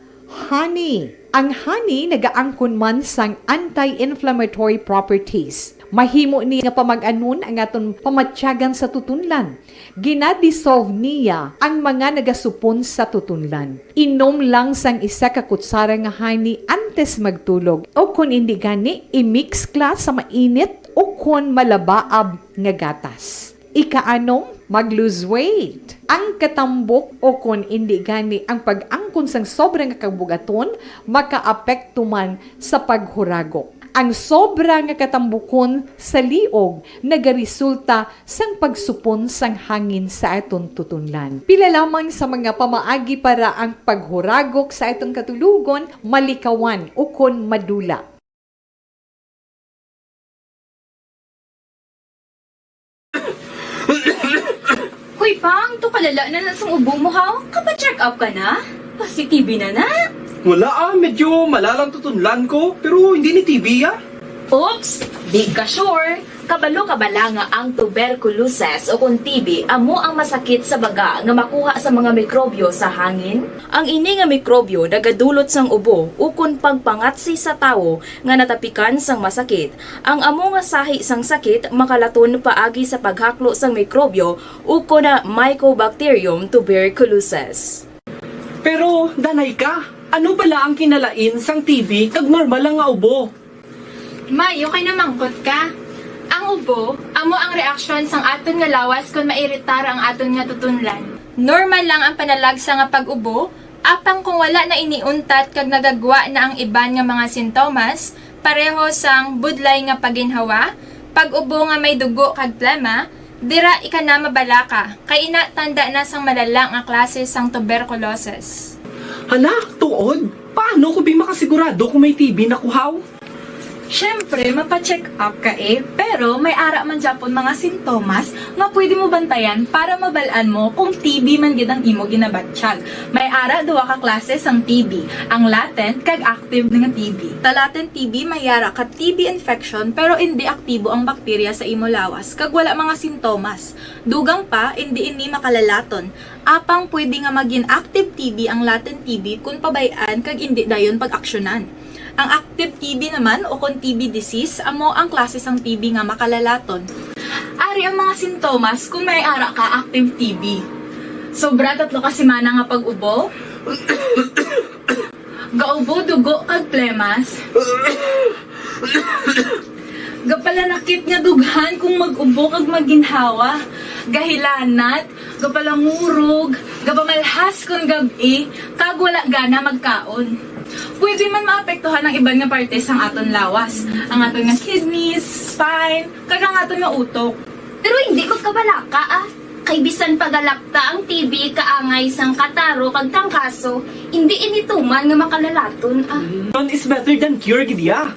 honey. Ang honey nagaangkon man sang anti-inflammatory properties. Mahimo ni nga pamag-anon ang aton pamatyagan sa tutunlan. Ginadissolve niya ang mga nagasupon sa tutunlan. Inom lang sang isa ka kutsara nga honey antes magtulog, o kon indi gani, i-mix kla sa mainit o kon malabaab nga gatas. Ikaanom, mag-lose weight. Ang katambok o kon indi gani ang pag-angkon sang sobra nga kabugaton makaapekto man sa paghuragok. Ang sobra nga katambukon sa liog nagaresulta sang pagsupon sang hangin sa aton tutunlan. Pila lamang sa mga pamaagi para ang paghuragok sa aton katulogon malikawan ukon madula. Hoy, Pang, to kalala na na sang ubo mo, haw? Kapa-check up ka na? Pasi-T B na na? Wala, ah, medyo malalang tutunlan ko, pero hindi ni T B, ah. Oops! Di ka sure? Kabalo ka bala nga ang tuberculosis o kon T B amo ang masakit sa baga nga makuha sa mga mikrobyo sa hangin? Ang ini nga mikrobyo nagadulot sang ubo ukon pagpangatsi sa tawo nga natapikan sang masakit. Ang amo nga sahi sang sakit makalaton paagi sa paghaklo sang mikrobyo ukon na Mycobacterium tuberculosis. Pero, danay ka, ano bala ang kinalain sang T B kag normal lang nga ubo? May, okay na mangkot ka. Ang ubo, amo ang reaksyon sang aton nga lawas kon mairitar ang aton nga tutunlan. Normal lang ang panalagsa nga pag-ubo, apang kung wala na ini untat kag nagagwa na ang iban nga mga sintomas, pareho sang budlay nga paginhawa, pag-ubo nga may dugo kag plema, dira ika na mabalaka, kay ina tanda na sang malala nga klase sang tuberculosis. Hala, tuod? Paano ko bi makasigurado kung may T B na ko, haw? Siyempre, mapa-check up ka eh, pero may ara man gyapon mga sintomas nga pwede mo bantayan para mabal-an mo kung T B man gid ang imo ginabatyag. May ara duha ka klase sang T B, ang latent kag active nga T B. Sa latent T B, may ara ka T B infection pero indi aktibo ang bakterya sa imo lawas kag wala mga sintomas. Dugang pa, indi ini makalalaton. Apang pwede nga magin active T B ang latent T B kon pabay-an kag indi dayon pag-aksyonan. Ang active T B naman o kon T B disease amo ang klase sang T B nga makalalaton. Ari ang mga sintomas kon may ara ka active T B. Sobra tatlo ka semana nga pag-ubo, gaubo dugo kag plemas, gapalanakit nga dughan kung mag-ubo kag maginhawa, gahilanat, gapalangurog, gapamalhas kon gab-i, kag wala gana magkaon. Pwede man maapektuhan ang iban nga parte sang aton lawas, ang aton nga kidneys, spine, kag ang aton nga utok. Pero hindi magkabalaka, ah. Kay bisan pagalakta ang T B kaangay sang kataro kag tangkaso, hindi ini tuman nga makalalaton, ah. Prevention is better than cure, gid ya.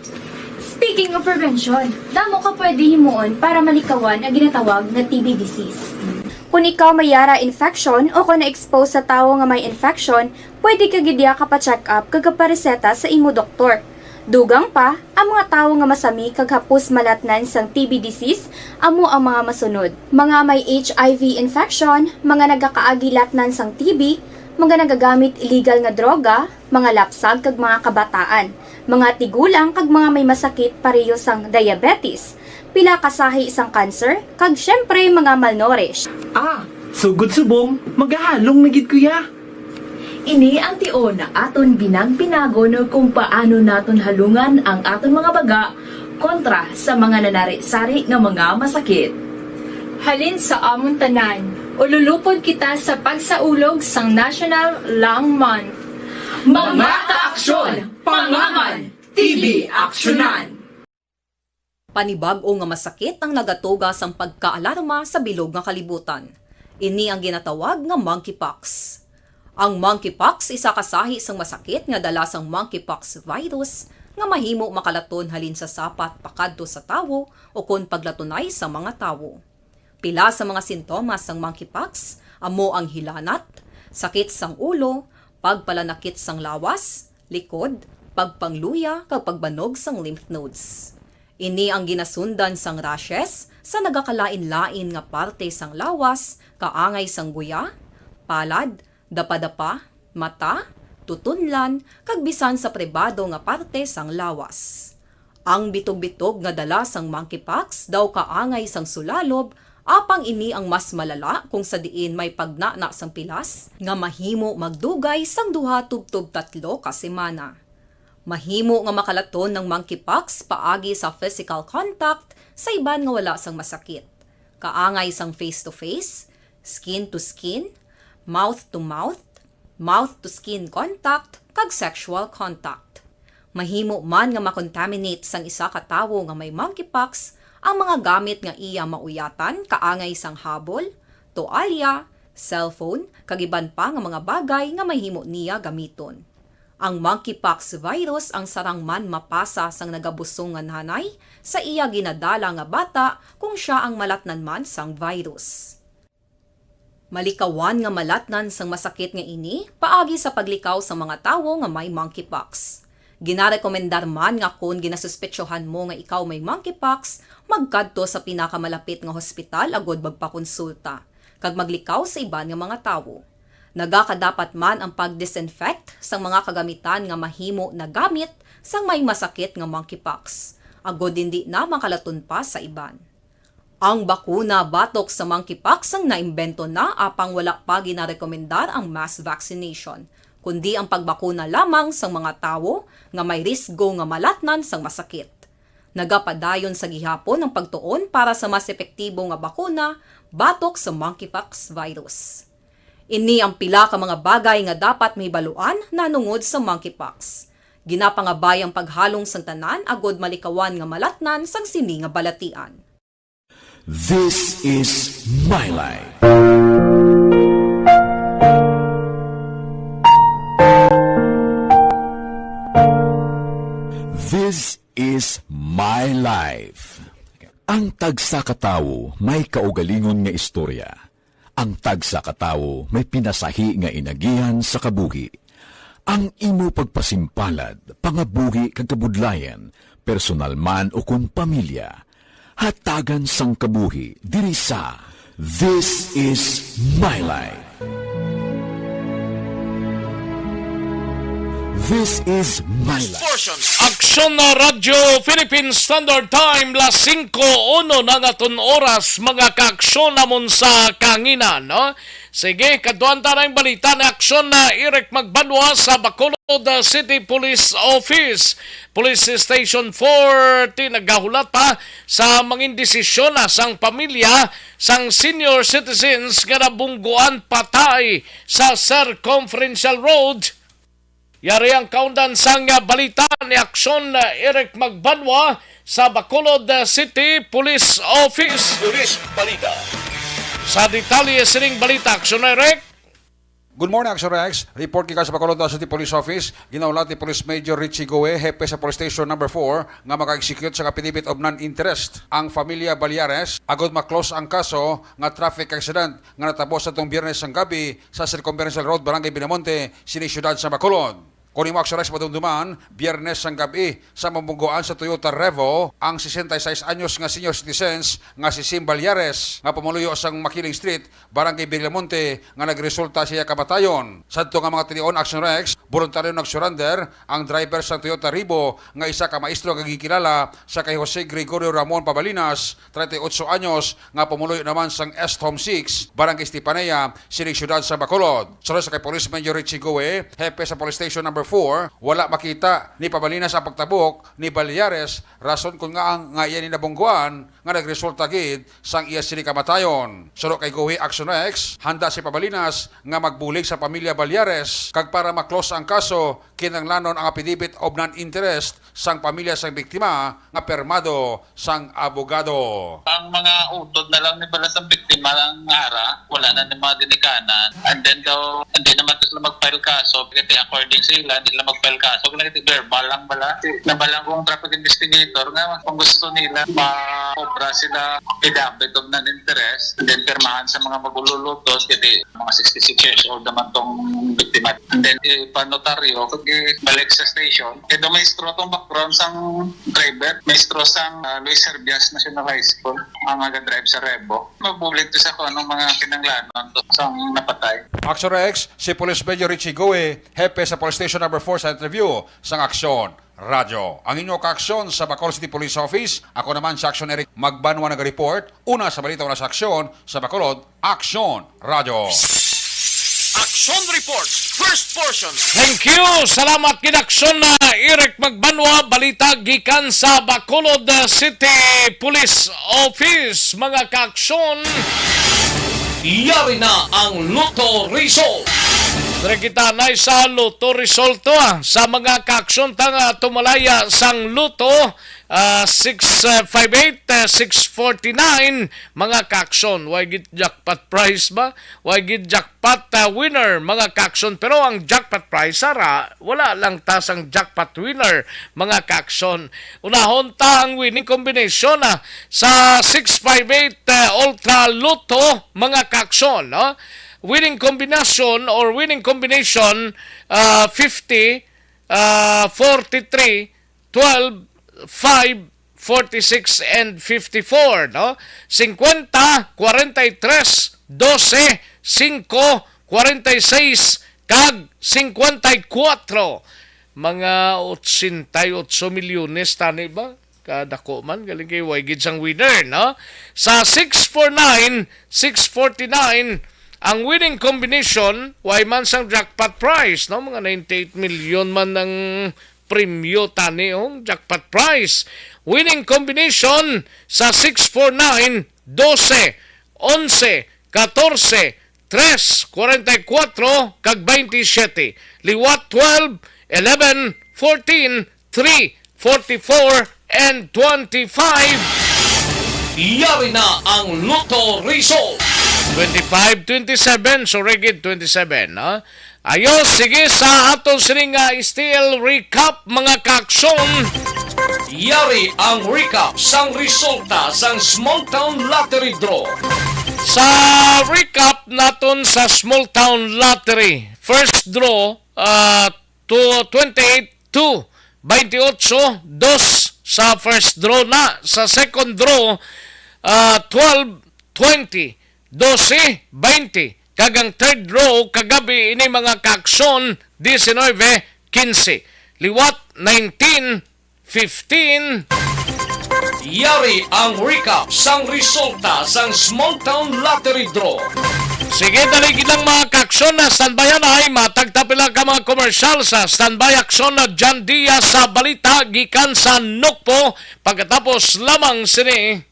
Speaking of prevention, damo ka pwede himuon para malikawan ang ginatawag nga T B disease. Kung ikaw may ara infection o kung na-expose sa tawo nga may infection, pwede ka gid ya kapa-check up kag kapareseta sa imo doktor. Dugang pa, ang mga tawo nga masami kag hapos malatnan sang T B disease amo ang mga masunod: mga may H I V infection, mga nagakaagi latnan sang T B, mga nagagamit illegal nga droga, mga lapsag kag mga kabataan, mga tigulang kag mga may masakit pareho sang diabetes, pila ka sahi sang cancer, kag siyempre mga malnourished. Ah, sugod subong, magahalong na gid ko ya. Ini ang tion nga aton binag-binagon kung paano naton halungan ang aton mga baga kontra sa mga nanari-sari nga mga masakit. Halin sa amon tanan, ululupod kita sa pagsaulog sang National Lung Month. Mga kaaksyon, pangaman, T B aksyonan. Panibag-o nga masakit ang nagatuga sang pagkaalarma sa bilog nga kalibutan. Ini ang ginatawag nga monkeypox. Ang monkeypox isa ka sahi sang masakit nga dala sang monkeypox virus nga mahimo makalaton halin sa sapat pakadto sa tawo ukon paglatunay sa mga tawo. Pila sa mga sintomas sang monkeypox amo ang hilanat, sakit sang ulo, pagpalanakit sang lawas, likod, pagpangluya, kag pagbanog sang lymph nodes. Ini ang ginasundan sang rashes sa nagakalain-lain nga parte sang lawas, kaangay sang guya, palad, dapadapa, mata, tutunlan, kag bisan sa pribado nga parte sang lawas. Ang bitog-bitog nga dala sang monkeypox daw kaangay sang sulalob, apang ini ang mas malala kung sa diin may pagnana sang pilas nga mahimo magdugay sang duha tubtob tatlo ka semana. Mahimo nga makalaton ang monkeypox paagi sa physical contact sa iban nga wala sang masakit, kaangay sang face-to-face, skin-to-skin, mouth-to-mouth, mouth-to-skin contact, kag sexual contact. Mahimo man nga makontaminate sang isa ka tawo nga may monkeypox ang mga gamit nga iya mauyatan, kaangay sang habol, toalya, cellphone, kag iban pa nga mga bagay nga mahimo niya gamiton. Ang monkeypox virus ang sarang man mapasa sang nagabusong nga nanay sa iya ginadala nga bata kung sia ang malatnan man sang virus. Malikawan nga malatnan sang masakit nga ini paagi sa paglikaw sa mga tawo nga may monkeypox. Ginarekomendar man nga kon ginasuspetsohan mo nga ikaw may monkeypox, magkadto sa pinakamalapit nga hospital agud magpakonsulta kag maglikaw sa iban nga mga tawo. Nagakadapat man ang pag-disinfect sang mga kagamitan nga mahimo nagamit sang may masakit nga monkeypox, agud indi na makalaton pa sa iban. Ang bakuna batok sa monkeypox ang naimbento na, apang wala pa ginarekomendar ang mass vaccination, kundi ang pagbakuna lamang sang mga tawo nga may risgo nga malatnan sang masakit. Nagapadayon sa gihapon ang pagtuon para sa mas epektibo nga bakuna batok sa monkeypox virus. Ini ang pila ka mga bagay nga dapat mahibaluan nahanungod sa monkeypox. Ginapangabay ang paghalong sang tanan agud malikawan nga malatnan sang sini nga balatian. This is My Life. This is my life. Ang tagsa ka tawo may kaugalingon nga istorya. Ang tagsa ka tawo may pinasahi nga inagihan sa kabuhi. Ang imo pagpasimpalad, pangabuhi kag kabudlayan, personal man o kon pamilya, hatagan sang kabuhi diri sa This Is My Life. This Is My Life. Portion. Aksyon na Radyo Philippine Standard Time, las singko uno na nga aton oras, mga kaaksyon namon sa kanginan, no? Sige, kadtuan ta na ang balita ni Aksyon na Eric Magbanwa sa Bacolod City Police Office. Police Station forty nagahulat pa sa mangin desisyon na sang pamilya sang senior citizens nga nabungguan patay sa Circumferential Road. Yari ang kaundan sang balita ni Aksyon, uh, Eric Magbanwa sa Bacolod, uh, City Police Office. Police Balita. Sa detalye sining balita, Aksyon Eric. Good morning, Aksyon Rex. Report gikan sa Bacolod, uh, City Police Office. Ginahulat ni Police Major Richie Goe, hepe sa Police Station Number four, nga maka-execute sa affidavit of non-interest ang familia Balyares agud ma-close ang kaso nga traffic accident nga natabo sa tong Biyernes sang gabi sa Circumferential Road, Barangay Villamonte, sini siyudad sa Bacolod. Kon imo, Aksyon Rex, madumduman, Biyernes sang gabi sa mabungguan sa Toyota Revo ang sesenta y seis anyos nga senior citizens nga si Sim Balyares nga pumuluyo sang Makiling Street, Barangay Villamonte, nga nagresulta siya kamatayon. Sadto nga mga tinion, Aksyon Rex, boluntaryo nag-surrender ang driver sang Toyota Revo nga isa ka maestro nga gikilala sa kay Jose Gregorio Ramon Pabalinas, treinta y ocho anyos, nga pumuluyo naman sang Est Home six, Barangay Estefanía, sining siyudad sa Bacolod. Suno sa kay Police Major Richie Goe, hepe sa Police Station Number four, wala makita ni Pabalinas ang pagtabok ni Balyares, rason kon ngaa nga iya ni nabungguan nga nagresulta gid sang iya sini kamatayon. Suno kay Goe, Aksyon Rex, handa si Pabalinas nga magbulig sa pamilya Balyares, kag para ma-close ang kaso, kinahanglanon ang affidavit of non-interest sang pamilya sang biktima nga pirmado sang abogado. Ang mga utod na lang ni bala sang biktima lang ara, wala na ni mga ginikanan. And then daw, hindi naman sila mag-file kaso, kasi according sila, hindi sila mag-file kaso, kasi verbal lang bala. Nabalang kong traffic investigator nga kung gusto nila, ma-cobra sila affidavit of non-interest, and then pirmahan sa mga magululutos, kasi mga sixty-six years old naman tong biktima. And then, ipanotaryo, kag balik sa station. Kaya daw maestro tong background sang driver. Maestro sang, ah, Luis Servias National High School ang naga-drive sa Revo. Mabulig to sa kung anong mga kinanglanon to sang napatay. Aksyon Rex, si Police Major Richie Goe, hepe sa Police Station Number four sa interview sang Aksyon Radyo. Ang inyo kaaksyon sa Bacolod City Police Office, ako naman si Aksyon Eric Magbanwa nag-report. Una sa balita, una sa aksyon sa Bacolod, Aksyon Radyo. Action Report, first portion. Thank you. Salamat gid, Aksyon na Eric Magbanwa. Balita gikan sa Bacolod, uh, City Police Office. Mga kaaksyon, yari na ang Lotto Result. Diri kita na sa Lotto Result, ah. Sa mga kaaksyon ta nga tumalaya sang Lotto, ah, six five eight, ah, six forty-nine, mga kaaksyon. Way gid jackpot prize ba? Way gid jackpot, ah, winner, mga kaaksyon. Pero ang jackpot prize, ara, wala lang ta sang jackpot winner, mga kaaksyon. Unahon ta ang winning combination, ah, sa six five eight, ah, Ultra Lotto, mga kaaksyon, no? Winning combination or winning combination, ah, fifty, ah, forty-three, twelve, five, forty-six, and fifty-four, no? Cincuenta, cuarenta y tres, doce, cinco, cuarenta y seis, kag cincuenta y cuatro. Mga ochenta y ocho milyones tani ba? Kadako man, galing kay way gid sang winner, no? Sa six four nine, six forty-nine, ang winning combination, way man sang jackpot prize, no? Mga ninety-eight million man ang premyo tani, oh, jackpot prize. Winning combination sa six four nine, doce, onse, katorse, tres, kwarenta y kuwatro, kag baynte siyete. Liwat twelve, eleven, fourteen, three, forty-four, and twenty-five. Yari na ang Lotto Result. Twenty-five, twenty-seven, so rigid twenty-seven, ha? Ayos, sige, sa aton sini nga S T L recap, mga kaaksyon. Yari ang recap sang resulta sang Small Town Lottery Draw. Sa recap naton sa Small Town Lottery, first draw, ah, to twenty-eight, two, twenty-eight, dos sa first draw na. Sa second draw, ah, twelve, twenty, dose, baynte. Kag ang third draw kagabi ini, mga kaaksyon, diecinuebe, quince. Liwat, nineteen, fifteen. Yari ang recap sang resulta sang Small Town Lottery Draw. Sige, dali gid lang, mga kaaksyon, na standbyan ay matagtapila ka mga komersyal sa standby aksyon na John Diaz sa balita gikan sa Nokpo pagkatapos lamang sini.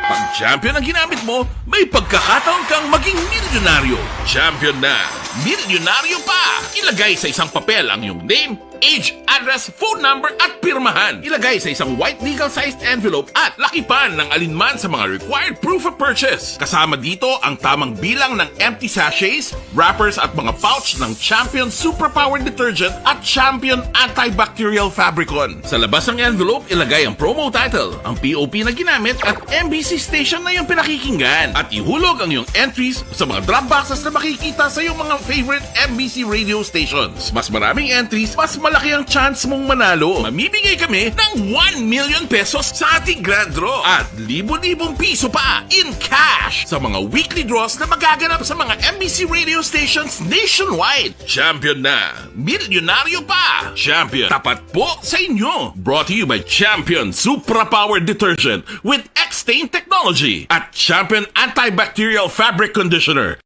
Pag champion ang ginamit mo, may pagkakataon kang maging milyonaryo. Champion na, milyonaryo pa! Ilagay sa isang papel ang iyong name, age, address, phone number, at pirmahan. Ilagay sa isang white legal-sized envelope at lakipan ng alinman sa mga required proof of purchase. Kasama dito ang tamang bilang ng empty sachets, wrappers at mga pouch ng Champion Superpower Detergent at Champion Antibacterial Fabricon. Sa labas ng envelope, ilagay ang promo title, ang P O P na ginamit at M B C station na iyong pinakikinggan. At ihulog ang iyong entries sa mga drop boxes na makikita sa iyong mga favorite M B C radio stations. Mas maraming entries, mas malaki ang chance mong manalo. Mamimigay kami ng one million pesos sa ating grand draw at libo-libong piso pa in cash sa mga weekly draws na magaganap sa mga M B C radio stations nationwide. Champion na! Milyonaryo pa! Champion, tapat po sa inyo! Brought to you by Champion Supra Power Detergent with X-Stain Technology at Champion Antibacterial Fabric Conditioner.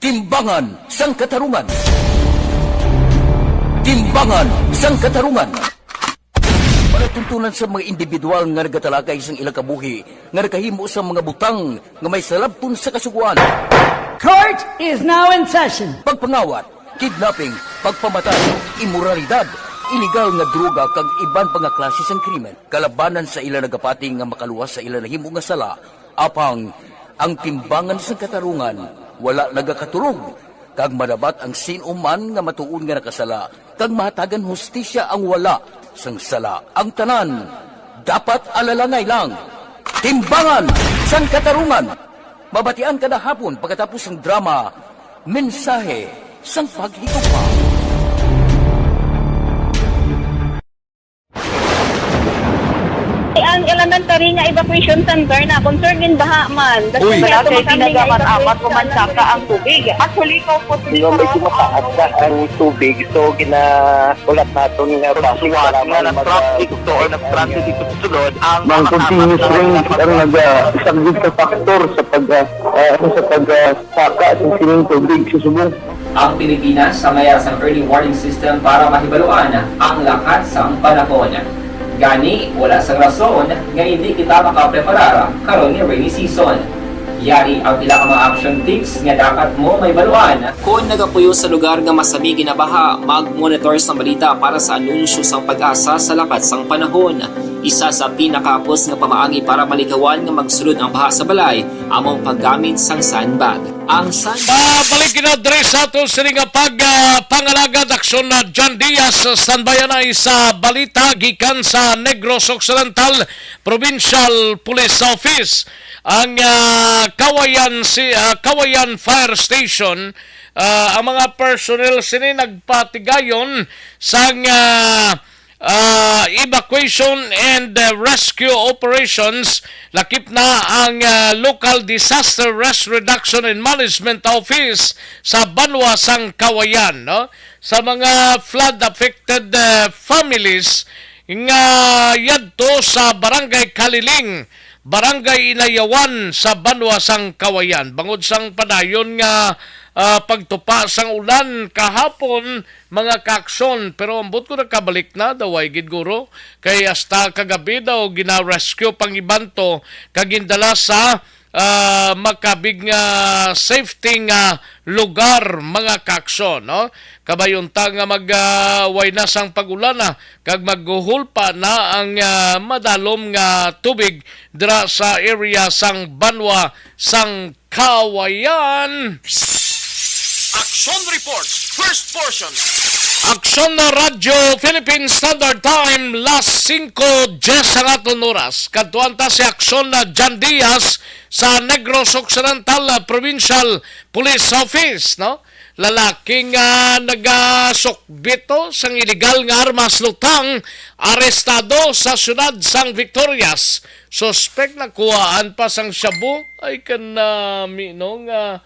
Timbangan sang Katarungan. Timbangan sang Katarungan. Palatuntunan sa mga individual nga nagatalakay sang ilang kabuhi nga nakahimo sa mga butang nga may salabton sa kasugoan. Court is now in session. Pagpangawat, kidnapping, pagpamatay, imoralidad, iligal nga droga kag iban pa nga klase sang krimen kalabanan sa ila nagapati nga makaluwas sa ila nahimo nga sala, apang ang timbangan sang katarungan wala nagakatulog, kag madabat ang sin-o man nga matuod nga nakasala kag mahatagan hustisya ang wala sang sala. Ang tanan dapat alalangay lang. Timbangan sang Katarungan. Mabatian kada hapon pagkatapos sang drama, Mensahe sang Paghigugma. Ang elementary nga evacuation center na concern gin baha man. Uy. Wala kay pinagamat-amat, umansaka ang tubig. Actually, ko po, medyo mataas na ang tubig, so ginaulat naton nga basi nga nag-traffic to or nag-transit dito sa sulod ang mga continuous rain ang nag-, ah, isang big factor sa pag, ah, ah, sa pag, ah, saka sa sining tubig sa subong. Ang Pilipinas sa mayar sang early warning system para mahibaluan ang lakat sang panahon. Gani, wala sang rason nga indi kita makapreparar karon nga rainy season. Yari ang pila ka mga action tips nga dapat mo mahibaluan. Kon nagapuyo sa lugar nga masami ginabaha, mag-monitor sang balita para sa anunsyo sang PAGASA sa lakat sang panahon. Isa sa pinakahapos nga pamaagi para malikawan nga magsulod ang baha sa balay amo ang paggamit sang sandbag. Ang sandbag. Pabalik kita diri sa ato sini nga pag, ah, pangalagad aksyon na John Diaz, standby na sa balita gikan sa Negros Occidental, Provincial Police Office. Ang, ah, Kawayan si, ah, Kawayan Fire Station, ah, ang mga personnel sini nagpatigayon sang, ah, ah, evacuation and, ah, rescue operations. Lakip na ang, ah, local disaster risk reduction and management office sa banwa sang Kawayan, no? Sa mga flood affected, ah, families nga yadto sa Barangay Kaliling, Barangay Inayawan sa banwa sang Kawayan. Bangod sang padayon nga, ah, pagtupa sang ulan kahapon, mga kaaksyon, pero ambot ko nakabalik na, daway gid guro, kay hasta kagabi daw gina-rescue pang iban to, kag gindala sa, ah, makabig nga safety nga lugar, mga kaaksyon, no? Kabay unta nga mag, ah, way na sang pag-ulan na, kag maghuhulpa na ang, ah, madalom nga tubig dira sa area sang banwa sang Kawayan. Action Report, first portion. Aksyon na Radyo Philippine Standard Time, las singko diyes ang aton oras. Kadtuan ta si Aksyon na Jan Diaz sa Negros Occidental, ah, Provincial Police Office, no? Lalaki nga nagasukbito sang iligal nga armas lutang, arestado sa siyudad sang Victorias. Suspek nakuhaan pa sang shabu. Ay, kanami, no, nga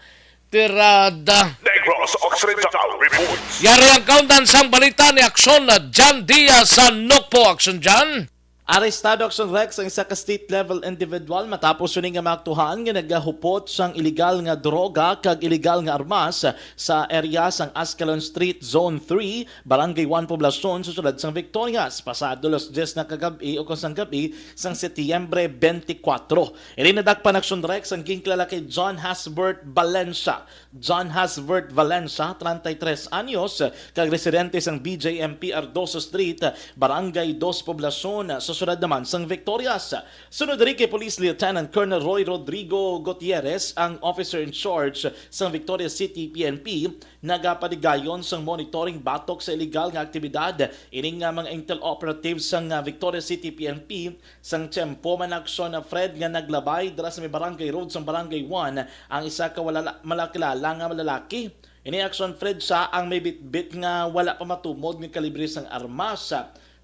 tirada. Negros Occidental reports. Yari ang kaundan sang balita ni Aksyon na Jan Diaz sa Nokpo. Aksyon, Jan. Arestado, Aksyon Rex, ang isa ka state-level individual matapos sini nga maaktuhan nga nagahupot sang iligal nga droga kag iligal nga armas sa area sang Ascalon Street, Zone three, Barangay one Poblacion, sa siyudad sang Victorias. Pasado las diyes na kagab-i o kung sang gab-i sang Setyembre twenty-four. Ini nadakpan, Aksyon Rex, ang ginkilala kay John Hasbert Valencia. John Hasbert Valencia, treinta y tres anyos, kag residente sang B J M P Ardoso Street, Barangay Dos Poblacion, sa siyudad naman sang Victorias. Sunod diri kay Police Lieutenant Colonel Roy Rodrigo Gutierrez, ang officer in charge sang Victorias City P N P, nagapadigayon sang monitoring batok sa iligal nga aktibidad. Ini nga mga intel operatives sang, ah, Victorias City P N P, sang tiyempo man, Aksyon, ah, Fred, nga naglabay dira sa may Barangay Road sang Barangay one ang isa ka wala la-, malakilala nga lalaki. Ini, Aksyon Fred, siya ang may bitbit nga wala pa matumod nga kalibre sang armas.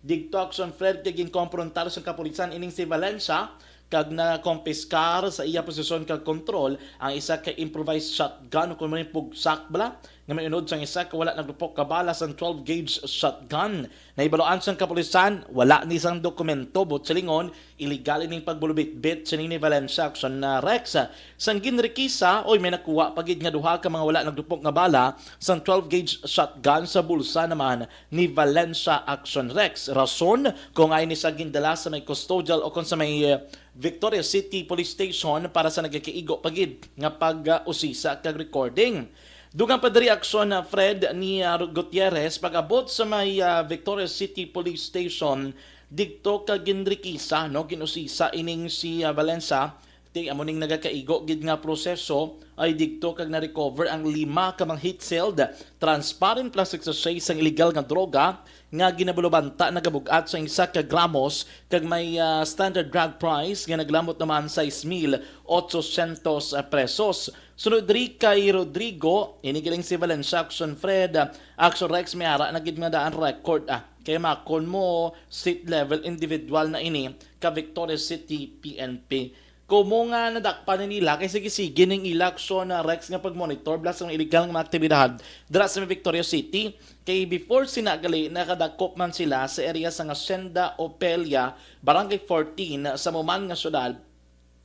Digto, Aksyon Fred, kay ginkomprontar sang kapulisan ining si Valencia kag nakompiskar sa iya posisyon kag kontrol ang isa ka improvised shotgun, o kung may pugsak bala, nga may unod sang isa ka wala nagdupok ka bala sang twelve gauge shotgun. Nahibaluan sang kapulisan, wala ni sang dokumento, buot silingon, iligal ining pagbulubitbit sini ni Valencia, Aksyon na Rex. Sang ginrikisa, oy, may nakuha pa gid nga duha ka mga wala nagdupok nga bala sang twelve gauge shotgun sa bulsa naman ni Valencia, Aksyon Rex. Rason kung ay ni sa gindala sa may custodial o kung sa may, eh, Victoria City Police Station para sa nagakaigo pa gid nga pag-usisa kag recording. Dugang pa diri, Aksyon, ah, Fred, ni, ah, Gutierrez, pag-abot sa may, ah, Victoria City Police Station, digto ka ginrikisa, no, ginusisa ining si, ah, Valencia. Ti amo ning nagakaigo gid nga proseso ay digto kag na-recover ang lima ka mga heat-sealed transparent plastic sachet sang iligal nga droga nga ginabulubanta nagabug-at sa isa ka gramos kag may, ah, standard drug price nga naglamot naman sais mil ochocientos pesos. Sunod diri kay Rodrigo, ini giling si Valencia, Action Fred, ah, Action Rex, may ara na gid nga daan record, ah. Kay makon mo, state level individual na ini ka Victoria City P N P. Kumo nga nadakpan ni nila kay sige-sige ning ila, Action, ah, Rex, nga pag-monitor bala sa mga illegal nga mga aktibidad dira sa Victoria City. Kay before sina gali, nakadakop man sila sa area sang Hacienda Opelia, Barangay fourteen, sa amo man nga syudad.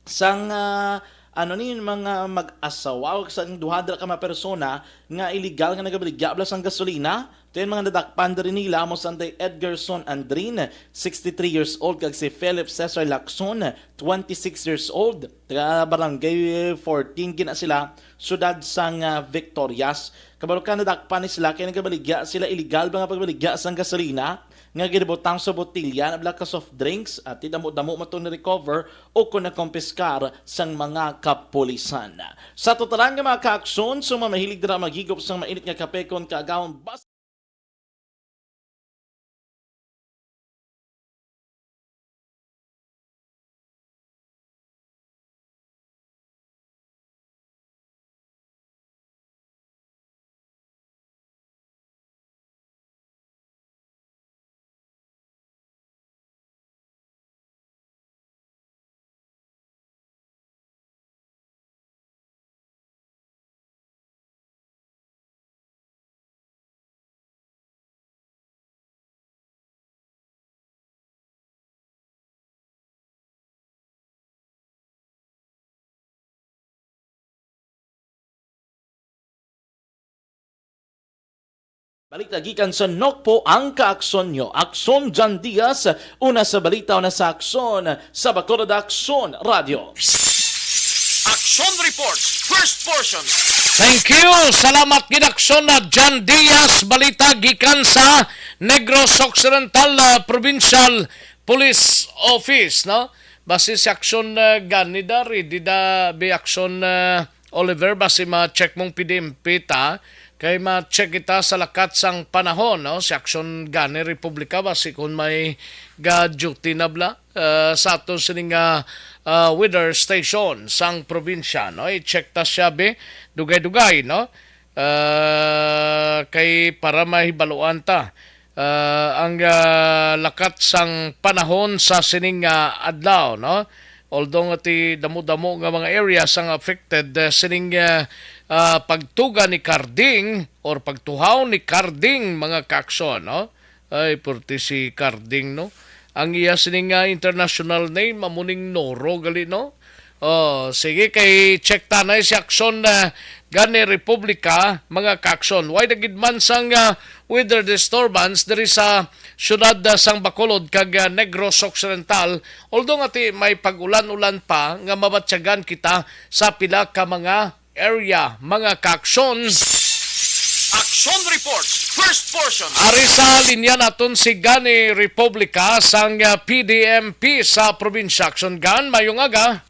Sang, ah, ano ni, mga mag-asawa o sang duha dira ka mga persona nga illegal nga nagabaligya bala sang gasolina. Ito yung mga nadakpan diri nila, amo sanday Edgerson Andrin, sixty-three years old, kag si Philip Cesar Lacson, twenty-six years old, taga Barangay fourteen gina sila, siyudad sang, ah, Victorias. Kabalo ka, nadakpan ni sila kay nagabaligya sila, illegal ba nga pagbaligya sang gasolina nga ginabutang sa botelya na bala ka soft drinks, at damo-damo man to na-recover o kon nakompiskar sang mga kapulisan. Sa totalan nga mga kaaksyon, sa mga mahilig dira maghigop sang mainit nga kape kon kaagahon, bas- Balita gikan sa Nokpo, ang kaaksyon nyo. Aksyon John Diaz, una sa balita, una sa aksyon, sa Bacolod Aksyon Radio. Action Report, first portion. Thank you. Salamat gid, aksyon na John Diaz. Balita gikan sa Negros Occidental, ah, Provincial Police Office, no? Basi si aksyon, ah, gani da, ready da, bi aksyon, ah, Oliver, basi ma-check mong P D M P ta, Kay ma-check kita sa lakat sang panahon, no? Si Aksyon gani Republika, basi kung may ga-duty na bala, ah, sa aton sini nga, ah, weather station sang probinsya, no? I-check ta siya, be, dugay-dugay, no? Ah, kay para mahibaluan ta, ah, ang, ah, lakat sang panahon sa sining, ah, adlaw, no? Although nga ti damo-damo nga mga areas ang affected, ah, sining, ah, ah, pagtuga ni Carding or pagtuhaw ni Carding, mga kaaksyon, no? Ay, purti si Carding, no? Ang iya sining, ah, international name, amo ning Noro gali, no? Oh, sige, kay check tanay si Aksyon, ah, gani Republika, mga kaaksyon. Way na gid man sang, ah, weather disturbance diri sa siyudad, ah, sang Bacolod kag, ah, Negros Occidental, although nga ti may pag-ulan-ulan pa nga mabatyagan kita sa pila ka mga area, mga kaaksyon. Action Report, first portion. Ari sa linya naton si Gani Republika sang, ah, P D M P sa probinsya. Aksyon, Gan, mayong aga.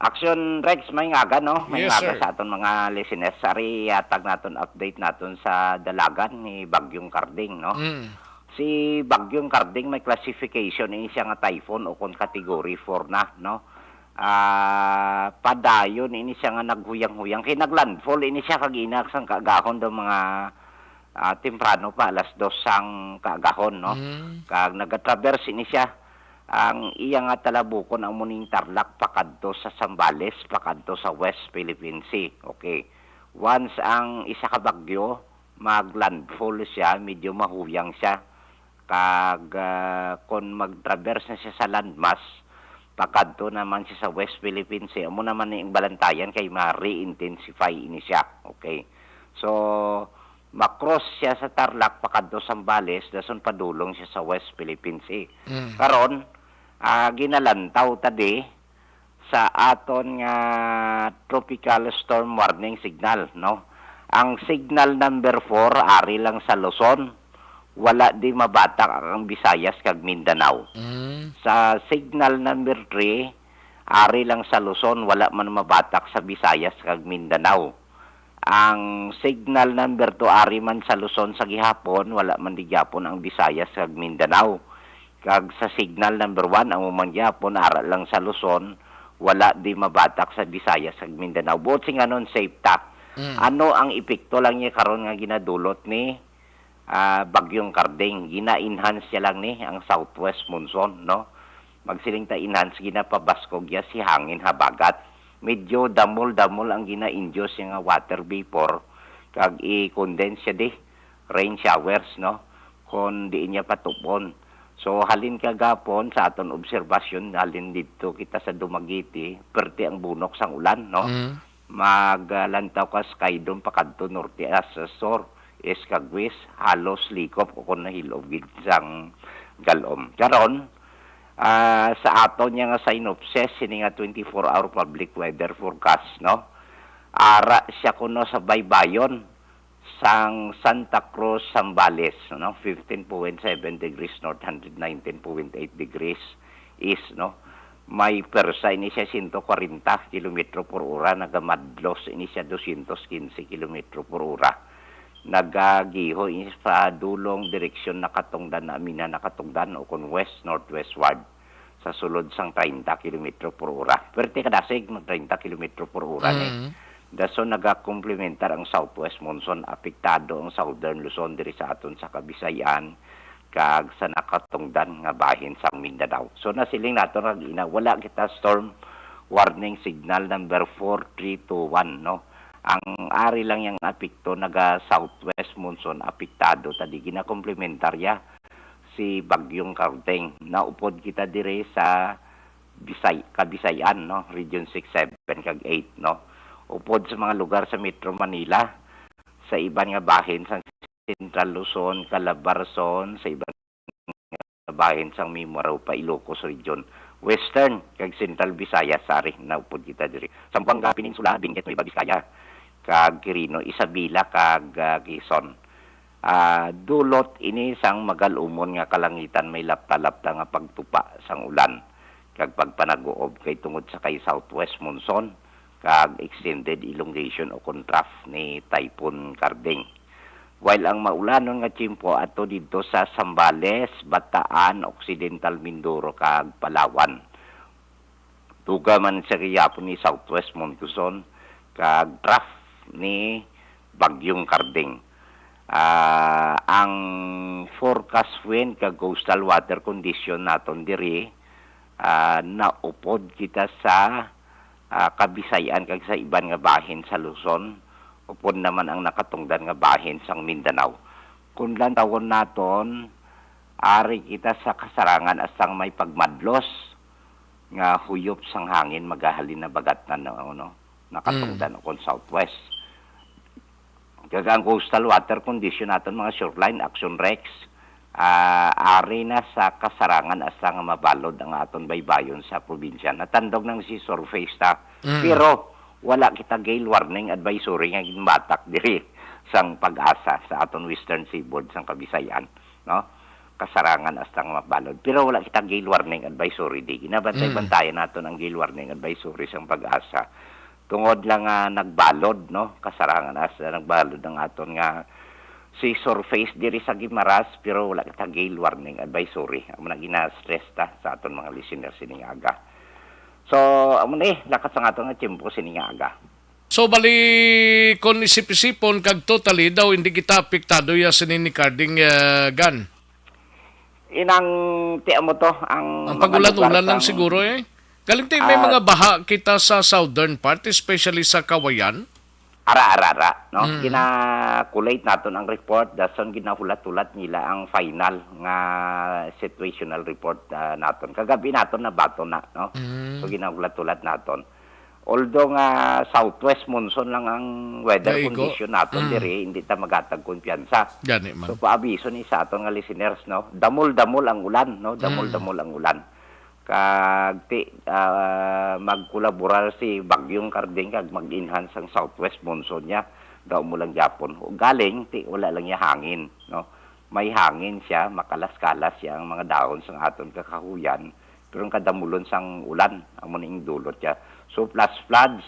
Action Rex, may ngaga, no? May Yes, ngaga sir. Sa aton mga listeners. Ari, hatag naton update naton sa dalagan ni Bagyong Carding, no? Mm. Si Bagyong Carding may classification ini siya nga typhoon o kon category four na, no? Ah, padayon ini siya nga naghuyang-huyang. Kay naglandfall ini siya kag ina sang kaagahon daw mga, ah, temprano pa, alas dos sang kaagahon, no? Mm. Kag nagatraverse ini siya. Ang iya nga talabukon amo ning Tarlac pakadto sa Zambales, pakadto sa West Philippine Sea. Okay. Once ang isa ka bagyo, mag-landfall siya, medyo mahuyang siya. Kag, ah, kon mag-traverse na siya sa landmass, pakadto naman siya sa West Philippine Sea, amo naman ni ang balantayan kay ma-re-intensify ini siya. Okay. So, ma-cross siya sa Tarlac pakadto sa Zambales, dason padulong siya sa West Philippine Sea. Mm. Karon, ah, ginalantaw ta di sa aton nga tropical storm warning signal, no? Ang signal number four ari lang sa Luzon, wala di mabatak ang Visayas kag Mindanao. Mm. Sa signal number three, ari lang sa Luzon, wala man mabatak sa Visayas kag Mindanao. Ang signal number two ari man sa Luzon sa gihapon, wala man di gyapon ang Visayas kag Mindanao. Kag sa signal number one, amo man gyapon, ara lang sa Luzon, wala di mabatak sa Visayas kag Mindanao. Buot sing anon, safe ta. Mm. Ano ang epekto lang niya karon nga ginadulot ni, ah, Bagyong Carding? Gina-enhance niya lang ni ang southwest monsoon, no? Magsiling ta enhance, ginapabaskog niya si hangin habagat. Medyo damol-damol ang gina-induce niya nga water vapor, kag i-condense siya di, rain showers, no? Kon diin niya patupon. So, halin kagapon sa aton obserbasyon, halin didto kita sa Dumaguete, perti ang bunok sang ulan, no? Mm. Maglantaw ka sa Sky Dome pakadto norte, ah, sa sur, east kag west, halos likop o kon nahilob gid sang galom. Karon, ah, sa aton niya nga synopsis, sini nga twenty-four hour public weather forecast, no? Ara siya kuno sa baybayon sang Santa Cruz, Zambales, no? Fifteen point seven degrees north, hundred nineteen point eight degrees east, no? May pwersa ini siya, sento kwarenta kilometro por ora, nagamadlos ini siya, dosyentos kinse kilometro por ora. Nagagiho ini sa dulong direksyon Nakatungdan, Amina Nakatungdan, o kon west-northwestward sa sulod sang treinta kilometro por ora. Pwerte kadasig mag treinta kilometro por ora ni. Mm. Dason nagakomplementar ang southwest monsoon, apektado ang southern Luzon diri sa aton sa Kabisayan kag sa Nakatungdan nga bahin sang Mindanao. So, nasiling nato nga ina, wala kita storm warning signal number four, three, two, one, no? Ang ari lang yang apekto, naga southwest monsoon, apektado ta di, ginakomplementarya si Bagyong Carding. Naupod kita dire sa Bisay-, Kabisayan, no? Region six, seven, kag eight, no? Upod sa mga lugar sa Metro Manila, sa iban nga bahin sa Central Luzon, Calabarzon, sa iban nga bahin sang Mimaropa, Ilocos Region, Western, kag Central Visayas, sari, naupod kita diri. Zamboanga Peninsula, Benguet, Nueva Vizcaya, kag Quirino, Isabela, kag, ah, Quezon. Ah, dulot ini sang magal-umon nga kalangitan, may lapta-lapta nga pagtupa sang ulan kag pagpanaguob kay tungod sa kay southwest monsoon. kag extended elongation o kon trough ni Typhoon Karding. While ang maulanon nga tiyempo ato didto sa Zambales, Bataan, Occidental Mindoro, kag Palawan. Dugang man siya gihapon ni southwest monsoon kag trough ni Bagyong Karding. Ah, ang forecast wind kag coastal water condition naton diri, ah, naupod kita sa, ah, Kabisayan kag sa iban nga bahin sa Luzon, upod naman ang nakatungdan nga bahin sang Mindanao. Kung lantawon naton, ari kita sa kasarangan astang may pagmadlos nga huyop sang hangin magahalin na bagatnan, no, ano, nakatungdan Mm. o kon southwest. Kag ang coastal water condition naton, mga shoreline, Action Rex, ah, ari na sa kasarangan asta nga mabalod ang aton baybayon sa probinsya. Natandog nang si surface ta, Mm. pero wala kita gale warning advisory nga ginbatak diri sang Pag-asa sa aton Western Seaboard sang Kabisayan, no? Kasarangan asta nga mabalod. Pero wala kita gale warning advisory di. Ginabantay-bantayan naton ang gale warning advisory sang Pag-asa. Tungod lang nga nagbalod, no? Kasarangan asta nagbalod ang aton nga si surface diri sa Guimaras, pero wala kita gale warning advisory. Amo na gina-stress ta sa aton mga listeners sining aga. So, amo ni, lakat sa aton nga tiyempo sining aga. So, bali, kung isip-isipon kag totally daw, hindi kita apektado ya sini ni Karding, eh, Gan. Inang, ti amo to, ang Ang mga pagulan-ulan lugar lang sang siguro, eh. Galing ti, may Ah. mga baha kita sa southern part, especially sa Cauayan. Ara, ara, ara, no? Mm. Gina-collate naton ang report, dason ginahulat-hulat nila ang final nga situational report, ah, naton. Kagabi naton nabaton na, no? Mm. So, ginahulat-hulat naton. Although nga southwest monsoon lang ang weather Naigo. condition naton Mm. diri, hindi ta maghatag kumpiyansa. Gani man. So, paabiso ni sa aton nga listeners, no? Damol-damol ang ulan, no? Damol-damol Mm. ang ulan. Kag ti, ah, magkolaborar si Bagyong Karding kag mag-enhance ang southwest monsoon niya. Daw mo lang gyapon. O galing, ti, wala lang niya hangin, no? May hangin siya, makalas-kalas siya ang mga dahon sang aton kakahuyan. Pero ang kadamulon sang ulan, amo ni ang dulot niya. So, flash floods,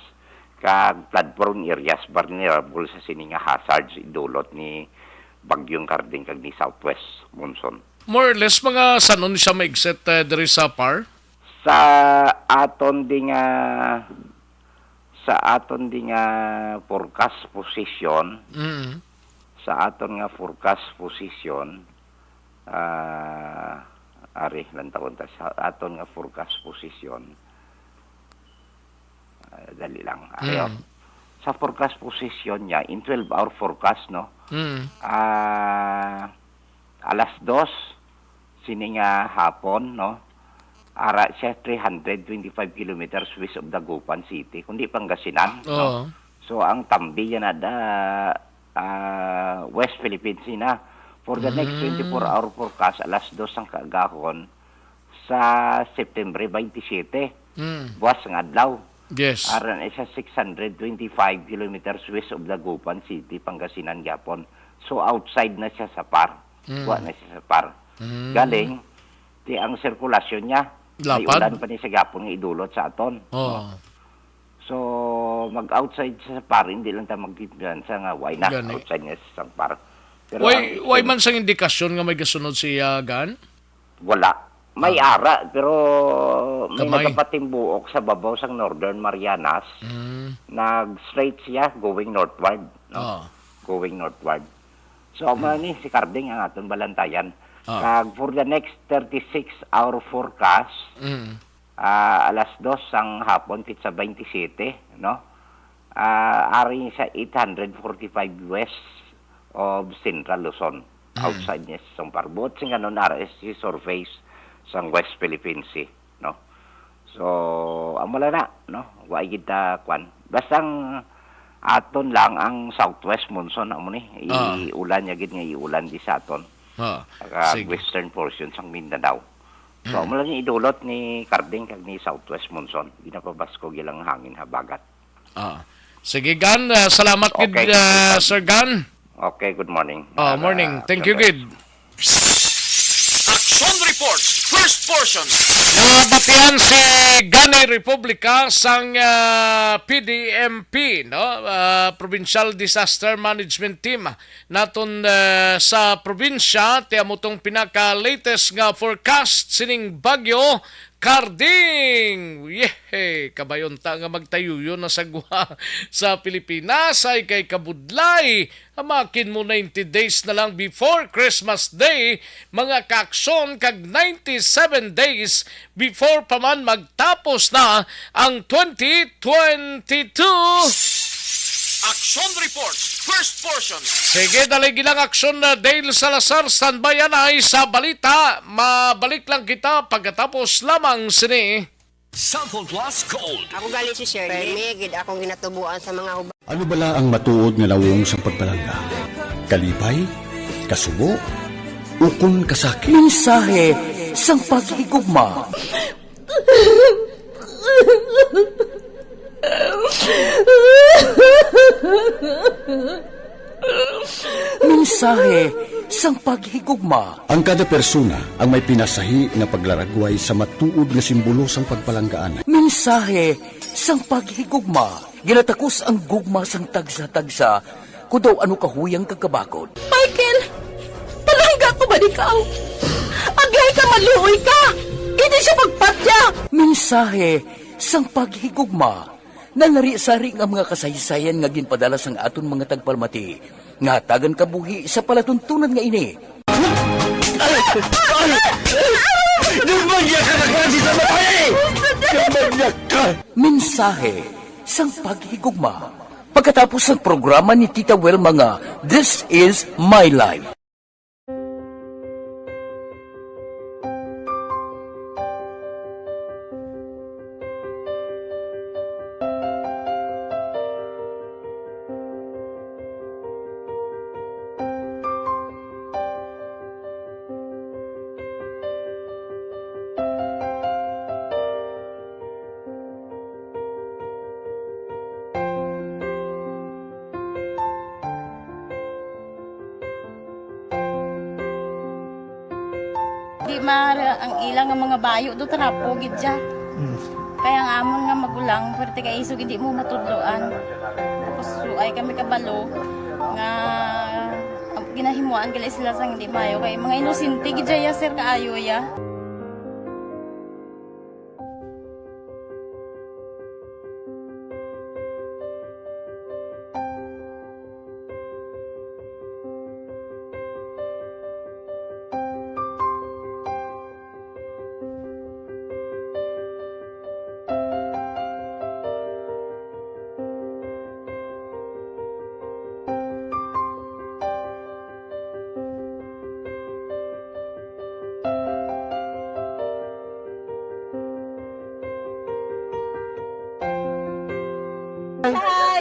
kag flood-prone areas, vulnerable sa sini nga hazards, idulot ni Bagyong Karding kag ni southwest monsoon. More or less, mga sanon siya ma-exit, eh, diri sa par? Sa aton di nga, sa aton di nga forecast position, Mm. sa aton nga forecast position, ah, ari, lantawon ta, sa aton nga forecast position, ah, dali lang, ari, oh. Mm. Sa forecast position niya, in twelve-hour forecast, no? Mm. Ah, alas dos, sini nga hapon, no? Ara siya three hundred twenty-five kilometers west of Dagupan City, kundi Pangasinan, no? Oo. So, ang tambi yan ada, ah, West Philippine Sea na. For the next Mm. twenty-four hour forecast, alas dos sang kaagahon sa September twenty-seven, Mm. buwas nga adlaw. Yes. Ara na siya six hundred twenty-five kilometers west of Dagupan City, Pangasinan gyapon. So, outside na siya sa par. Mm. Wa na siya sa par. Mm. Galing, ti ang sirkulasyon niya, may Lapad? ulan pa ni sa gapon nga idulot sa aton. Oh. So, mag-outside siya sa par, hindi lang ta magpipinansa nga why na Gani. outside niya sa par. Pero Why, ang why extent man sang indikasyon nga may gasunod siya, Gan? Wala. May Ah. ara, pero may Gamay. nagapatimbuok sa babaw sang Northern Marianas. Mm. Nag-straight siya going northward, no? Ah. Going northward. So, amo Mm. ni si Karding ang aton balantayan. Ah. Kag for the next thirty-six hour forecast, Mm. ah, alas dos sang hapon, petsa twenty-seven, no? Ah, ari sa eight hundred forty-five west of Central Luzon, Mm. outside niya sa Songpar. Buot sing kanon, R S G surface sang West Philippine Sea, no? So, amo lang na, no? Wa gid ta, kwan. Basta ang aton lang ang southwest monsoon, amo ni. Ah. Iulan niya gid nga iulan di sa aton. Ah, Saka sige. western portion sang Mindanao. So, Mm. amo lang yung idulot ni Karding kag ni southwest monsoon. Ginapabasko gilang hangin habagat. Ah. Sige, Gan. Ah, salamat gid, Okay. ah, Sir Gan. Okay, good morning. Ah, Ah, morning. Thank you, Sir Gan. gid. Action Report. First portion. Nabatian si Gani Republica sang, ah, P D M P, no? Ah, Provincial Disaster Management Team naton, ah, sa probinsya. Ti amo tong pinaka-latest nga forecast sining bagyo, Karding. Yehey! Kabayon ta nga magtayuyo na sa gwa sa Pilipinas. Ay kay kabudlay. Amakin mo, ninety days na lang before Christmas Day, mga kaaksyon, kag ninety-seven days before pa man magtapos na ang twenty twenty-two. Action Report, first portion. Sige, dali gilang aksyon na Dale Salazar, standby anay sa balita. Mabalik lang kita pagkatapos lamang sini. Cellphone Plus Gold. Ako gali si Shirley. Permi gid akong ginatubuan sa mga hubag. Ano bala ang matuod nga nawong sang pagpalangga? Kalipay? Kasubo? Ukon kasakit? Mensahe sang paghigugma. Mensahe sang paghigugma. Ang kada persona ang may pinasahi nga paglaragway sa matuod nga simbolo sang pagpalanggaan. Mensahe sang paghigugma. Ginatakos ang gugma sang tagsa-tagsa, kon daw ano kahuyang kag kabakod. Michael, palangga ko ba ikaw? Agay ka, maluoy ka! Hindi siya pagpatya! Mensahe sang paghigugma. Nalari-sari nga mga kasaysayan nga ginpadala sang aton mga tagpalamati nga hatagan kabuhi sa palatuntunan nga ini. Ay! Ay! Demonyo ka na klase sa babae! Demonyo ka! Mensahe sang paghigugma. Pagkatapos sang programa ni Tita Wilma nga This Is My Life. Di mara ang ila nga mga bayo do, trapo gid siya. Mm. Kaya ang amon nga magulang, pwerte kay isog hindi mo matudloan. Tapos suay kami kabalo nga ang ginahimuan gali sila sang hindi maayo kay mga inosente gid siya, sir, kaayo ya. Hi.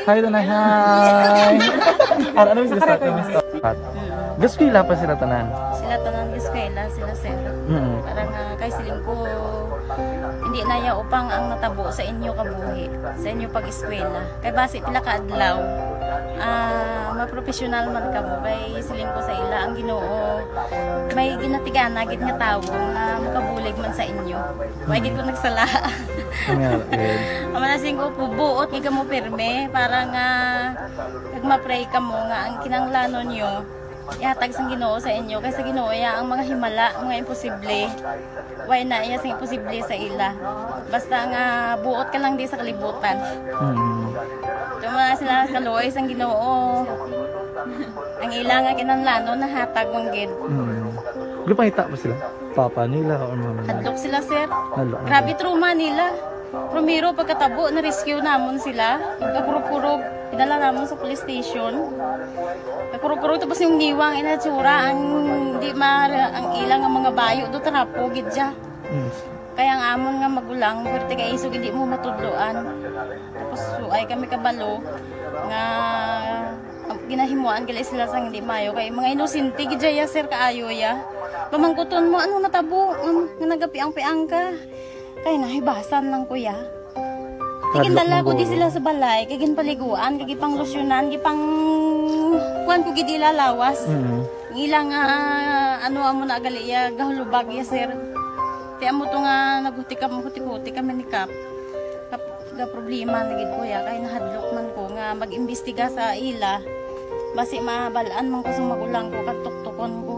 Hi, Tanay. Hi. Ano, ano yung gusto? Ano yung gusto? Gaskwela pa sila tanan? Sila tanan gaskwela, sila sir. Mm. Parang, ah, kay siling ko, hindi na ya upang ang natabo sa inyo kabuhi, sa inyo pag-eskwela. Kay basi pila ka adlaw, ah, mapropesyonal man kamo. Kay siling ko sa ila, ang Ginoo may ginatigana gid nga tawo nga makabulig man sa inyo. Wa gid ko nagsala. Nga, eh. Amo na sing upo, buot nga kamo pirme para nga kag ma-pray kamo nga ang kinahanglanon nyo ihatag sang Ginoo sa inyo, kay sa Ginoo ya ang mga himala, mga imposible. Way na iya sing imposible sa ila. Basta nga buot ka lang di sa kalibutan. Mm. Tuma sila kaluoy sang Ginoo. Ang ila nga kinahanglanon nahatag man gid. Mm. Gipangita ba sila? Papa nila or mama nila? Hadlok sila, sir. Hadlok. Grabe trauma nila. Primero, pagkatabo, na-rescue namon sila. Pagkakurog-kurog, dinala namon sa police station. Pagkakurog-kurog, tapos yung niwang inatsura, ang di ma-, ang ilang ang mga bayo, do trapo, gid siya. Mm. Kaya ang amon nga magulang, pwerte kay isog, hindi mo matudloan. Tapos, suay kami kabalo, nga ang ginahimuan gali sila sang hindi maayo kay mga inosente gid ya, sir, kaayo ya. Pamangkuton mo, ano natabo? Ano, nga nagapiang-piang ka? Kay nahibasan lang ko ya. Hadlok ginala ko di sila sa balay, kay ginpaliguan, kay gipanglusyonan, gipang kuan ko gid ila lawas. Mm. Ang ila nga, ano, amo na gali ya, gahulubag ya, sir. Ti amo to nga naghuti kam-, huti-huti kami ni Kap. Kap-, ga problema na gid ko ya, kay nahadlok man ko nga mag-imbestiga sa ila. Basi mabal-an man ko sa magulang ko, kag tuktukon ko.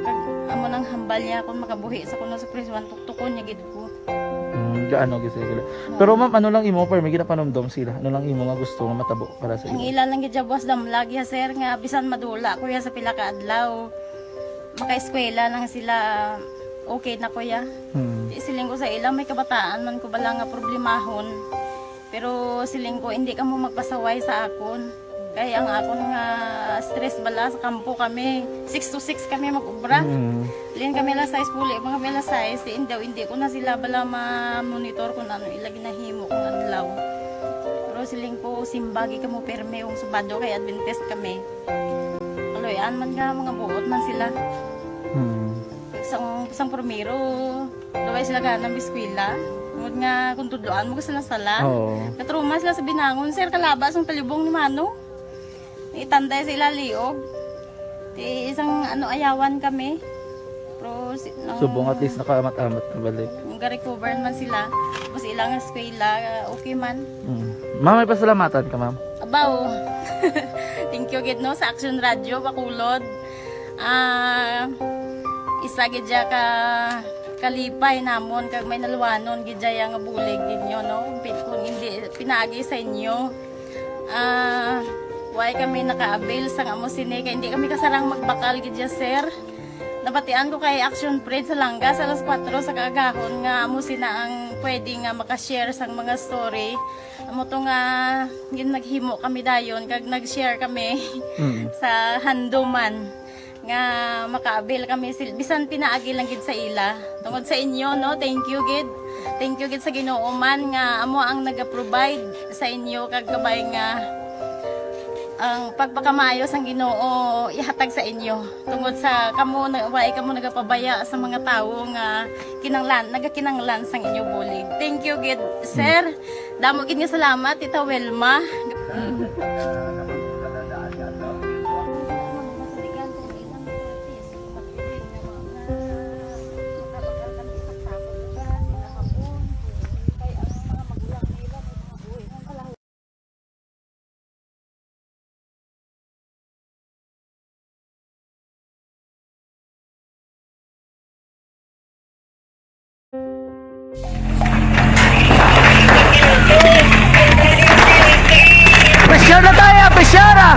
Kag amo nang hambal niya, kung makabuhi sa kuno sa prisuhan, tuktukon niya gid ko. Hmm, gaano gid sila? Pero ma'am, ano lang imo, permi ginapanumdom sila? Ano lang imo nga gusto nga matabo para sa Ang ila? Ila lang gid siya buwas damlag ya, sir, nga bisan madula ko ya sa pila ka adlaw, makaeskwela lang sila, okay na ko ya. Hmm. Di siling ko sa ila, may kabataan man ko bala nga problemahon. Pero siling ko, hindi kamo magpasaway sa akon. Kay ang akon nga stress bala sa kampo kami, six to six kami mag-ubra. Mm. Lin kami alas sais, puli pa kami alas sais. Si Indaw, hindi ko na sila bala ma-monitor kung ano ila ginahimo kung adlaw. Pero siling ko, simbagi kamo perme kung subado kay Adventist kami. Kaluy-an man nga, mga buot man sila. Hmm. Sang, sang primero, luway sila gana mag-eskwela. Tungod nga kung tudloan mo sila sala. Oo. Natruma sila sa binangon, sir, kalaba sang talibong ni Mano. Itanday sa ila liog. Ti isang, ano, ayawan kami. Pero si, nang Subong at least nakaamat-amat na balik. Nung ga-recover man sila, tapos ilang eskwela, okay man. Mm. Ma'am, may pasalamatan ka, ma'am? Abaw. Thank you gid, no, sa Action Radio Bacolod. Ah, isa gid siya ka kalipay namon kag may naluwanon gid siya nga bulig ninyo, no? Pi-, kung hindi pinaagi sa inyo, ah, why kami naka-avail sang amo sini, kay hindi kami kasarang magbakal gid siya, sir. Nabatian ko kay Action Fred sa Langga sa alas kuwatro sa kaagahon nga amo sina ang pwede nga maka-share sang mga story. Amo to nga gin-, naghimo kami dayon kag nag-share kami Mm. sa handuman nga maka-avail kami sil-, bisan pinaagi lang gid sa ila. Tungod sa inyo, no, thank you gid. Thank you gid sa Ginoo man nga amo ang naga-provide sa inyo kag kabay nga ang pagpakamaayo sang Ginoo ihatag sa inyo. Tungod sa kamo na, wa kamo nagapabaya sa mga tawo nga kinanglan, nagakinanglan sang inyo bulig. Thank you gid, sir. Damo gid nga salamat, Tita Wilma. Pressure na tayo! Pressure na!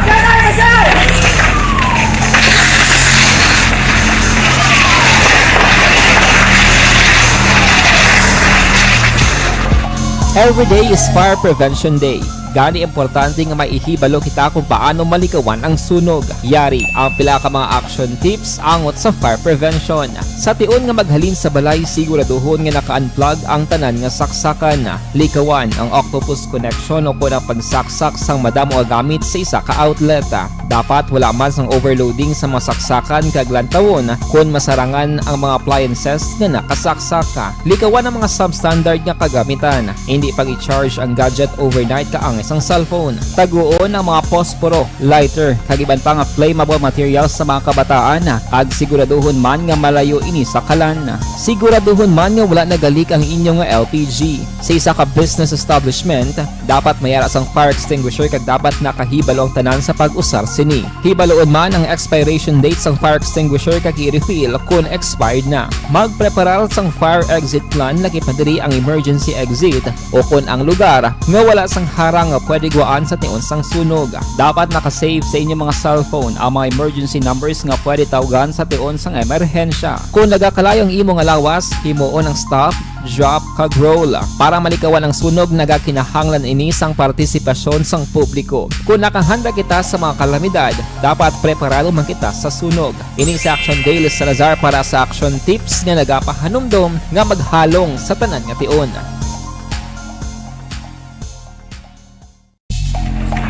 Every day is Fire Prevention Day. Gani, importante nga may ihibalo kita kung paano malikawan ang sunog. Yari ang pila ka mga action tips angot sa fire prevention. Sa tion nga maghalin sa balay, siguraduhon nga naka-unplug ang tanan nga saksakan. Likawan ang octopus connection o kon ang pagsaksak sang madamo nga gamit sa isa ka outlet. Dapat wala man sang overloading sa mga saksakan kag lantawon kon masarangan ang mga appliances nga nakasaksak. Likawan ang mga substandard nga kagamitan. Indi pag-i-charge ang gadget overnight kaangay sang cellphone. Taguon ang mga posporo, lighter, kag iban pa nga flammable materials sa mga kabataan, kag siguraduhon man nga malayo ini sa kalan. Siguraduhon man nga wala nagalik ang inyo nga L P G. Sa isa ka business establishment, dapat may ara sang fire extinguisher kag dapat nakahibalo ang tanan sa pag-usar sini. Hibaluon man ang expiration date sang fire extinguisher kag i-refill kon expired na. Magpreparar sang fire exit plan, lakip na diri ang emergency exit o kon ang lugar nga wala sang harang nga pwede gwaan sa tion sang sunog. Dapat naka-save sa inyo mga cellphone ang mga emergency numbers nga pwede tawgan sa tion sang emerhensya. Kon nagakalayo ang imo nga lawas, himuon ang stop, drop, kag roll. Para malikawan ang sunog, nagakinahanglan ini sang partisipasyon sang publiko. Kon nakahanda kita sa mga kalamidad, dapat preparado man kita sa sunog. Ini si Action Dale Salazar para sa Action Tips nga nagapahanumdom nga maghalong sa tanan nga tion.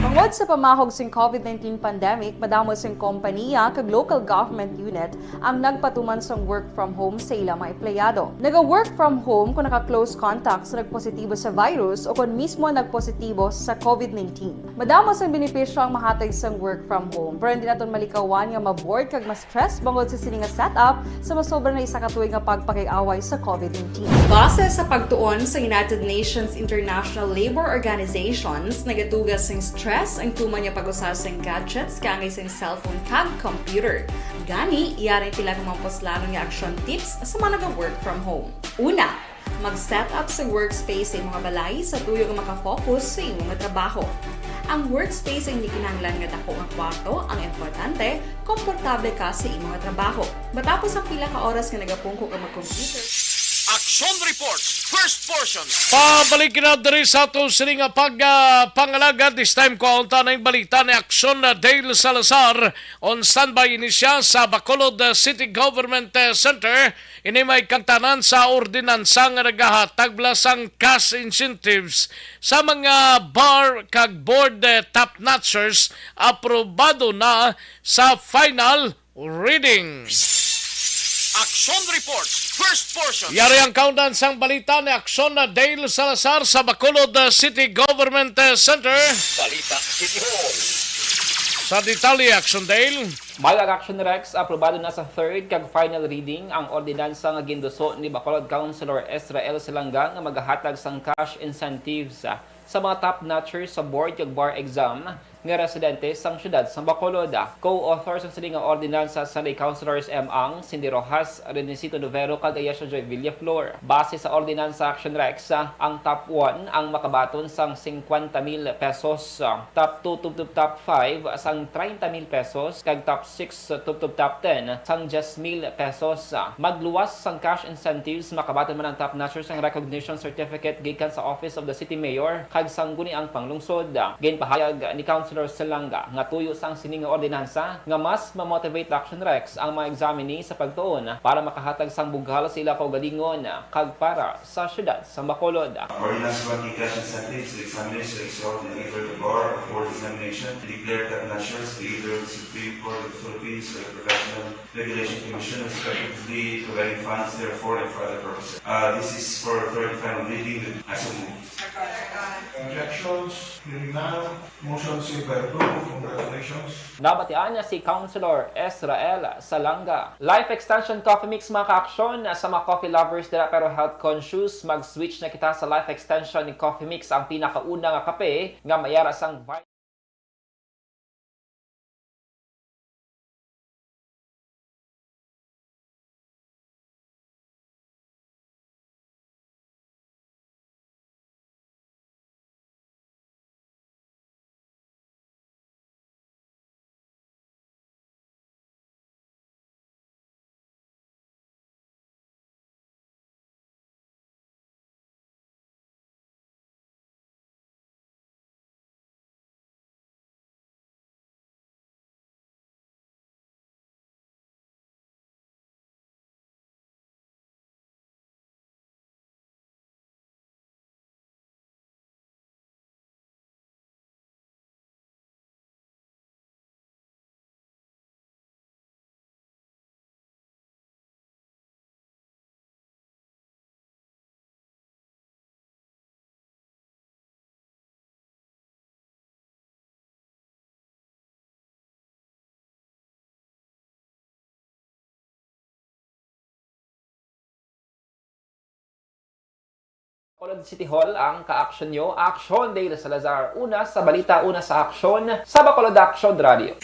Tungod Sa pamahog sing COVID nineteen pandemic, madamo sing kompaniya kag local government unit ang nagpatuman sang work from home sa ila mga empleyado. Naga-work from home kung naka-close contact sa nagpositibo sa virus o kon mismo nagpositibo sa COVID nineteen. Madamo sang benepisyo ang mahatag sang work from home, pero hindi naton malikawan nga ma-bored kag ma-stress bangod sa sini nga setup sa masobra na isa ka tuig nga pagpakig-away sa COVID nineteen. Base sa pagtuon sa United Nations International Labour Organizations, nagatuga sing stress ang tuman nga pag-usa sing gadgets kaangay sing cellphone kag computer. Gani, yari sila nga mga puslanon nga action tips sa mga naga-work from home. Una, mag-set up sa workspace sa imong balay sa tuyo nga makafocus sa imong trabaho. Ang workspace ay hindi kinahanglan nga dako nga kwarto. Ang importante, komportable ka sa imong trabaho. Matapos ang pila ka oras nga nagapungko ka mag-computer, Action Reports, first portion. Pabalik na diri sa ato sini nga pag, ah, pangalagad. This time, kuhaon ta na ang balita ni Action, ah, Dale Salazar. On standby ini siya sa Bacolod, ah, City Government, ah, Center. Ini may kagtanan sa ordinansa nga nagahatag bala sang cash incentives sa mga bar kag board, eh, top notchers, aprobado na sa final reading. Action Reports, first portion. Yari ang kaundan sang balita ni Action na Dale Salazar sa Bacolod, eh, City Government, eh, Center. Balita City Hall. Sa detalye, Action Dale. Maayo ang Action Rex, aprobado na sa third kag final reading ang ordinansa nga ginduso ni Bacolod Councilor Ezra L. Salanga nga magahatag sang cash incentives, ah, sa mga top notchers sa board kag bar exam nga residente sang siyudad sang Bacolod. Co-author sang sini nga ordinansa si Councilors M. Ang, Cindy Rojas, Renesito Novero kag Ayesha Joy Villaflor. Base sa ordinansa Action Rex, ah, ang top one ang makabaton sang singkwenta mil pesos, ah, top two tubtob top five sang treinta mil pesos, kag top six tubtob top ten sang diyes mil pesos. Magluwas sang cash incentives, makabaton man ang top notchers sang recognition certificate gikan sa Office of the City Mayor kag Sangguniang Panglungsod. Ginpahayag ni Councilor Salanga nga tuyo sang sini nga ordinansa nga mas ma-motivate Action Rex ang mga examinee sa pagtuon para makahatag sang bugal sa ila kaugalingon kag para sa siyudad sa Bacolod. Ordinance granting cash incentives to examination, extraordinary to bar board examination, declared top notchers to either the Supreme Court of the Philippines or the Professional Regulation Commission, respectively, providing funds therefore and for other purposes. Uh, this is for third and final reading. I so move. Objections? Hearing none, motion received by approval. Congratulations. Nabatian niya si Councilor Ezra L. Salanga. Life Extension Coffee Mix, mga ka-aksyon, sa mga coffee lovers dira pero health conscious, mag-switch na kita sa Life Extension Coffee Mix, ang pinakauna nga kape nga may ara sang vi- Bacolod City Hall ang ka-aksyon nyo, Action Dale Salazar. Una sa balita, una sa aksyon, sa Bacolod Action Radio.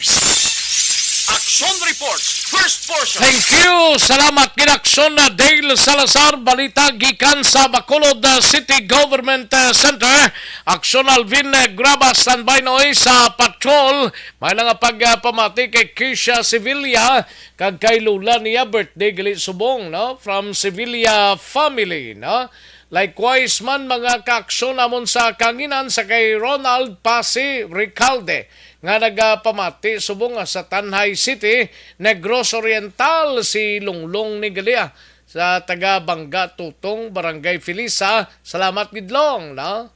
Action Reports, first portion. Thank you. Salamat gid, Action, uh, Dale Salazar. Balita gikan sa Bacolod, uh, City Government, uh, Center. Action Alvin, uh, Graba, standby na oy sa patrol. May nga pagpamati kay Keisha Sevilla, kag kay Lola niya, birthday gali subong, no? From Sevilla family, no? Likewise man, mga kaaksyon namon sa kanginan, sa kay Ronald Pasi Recalde, nga nagapamati subong nga sa Tanjay City, Negros Oriental, si Longlong ni gali, ah, sa taga Bangga Tutong, Barangay Felisa. Salamat gid, Long, no?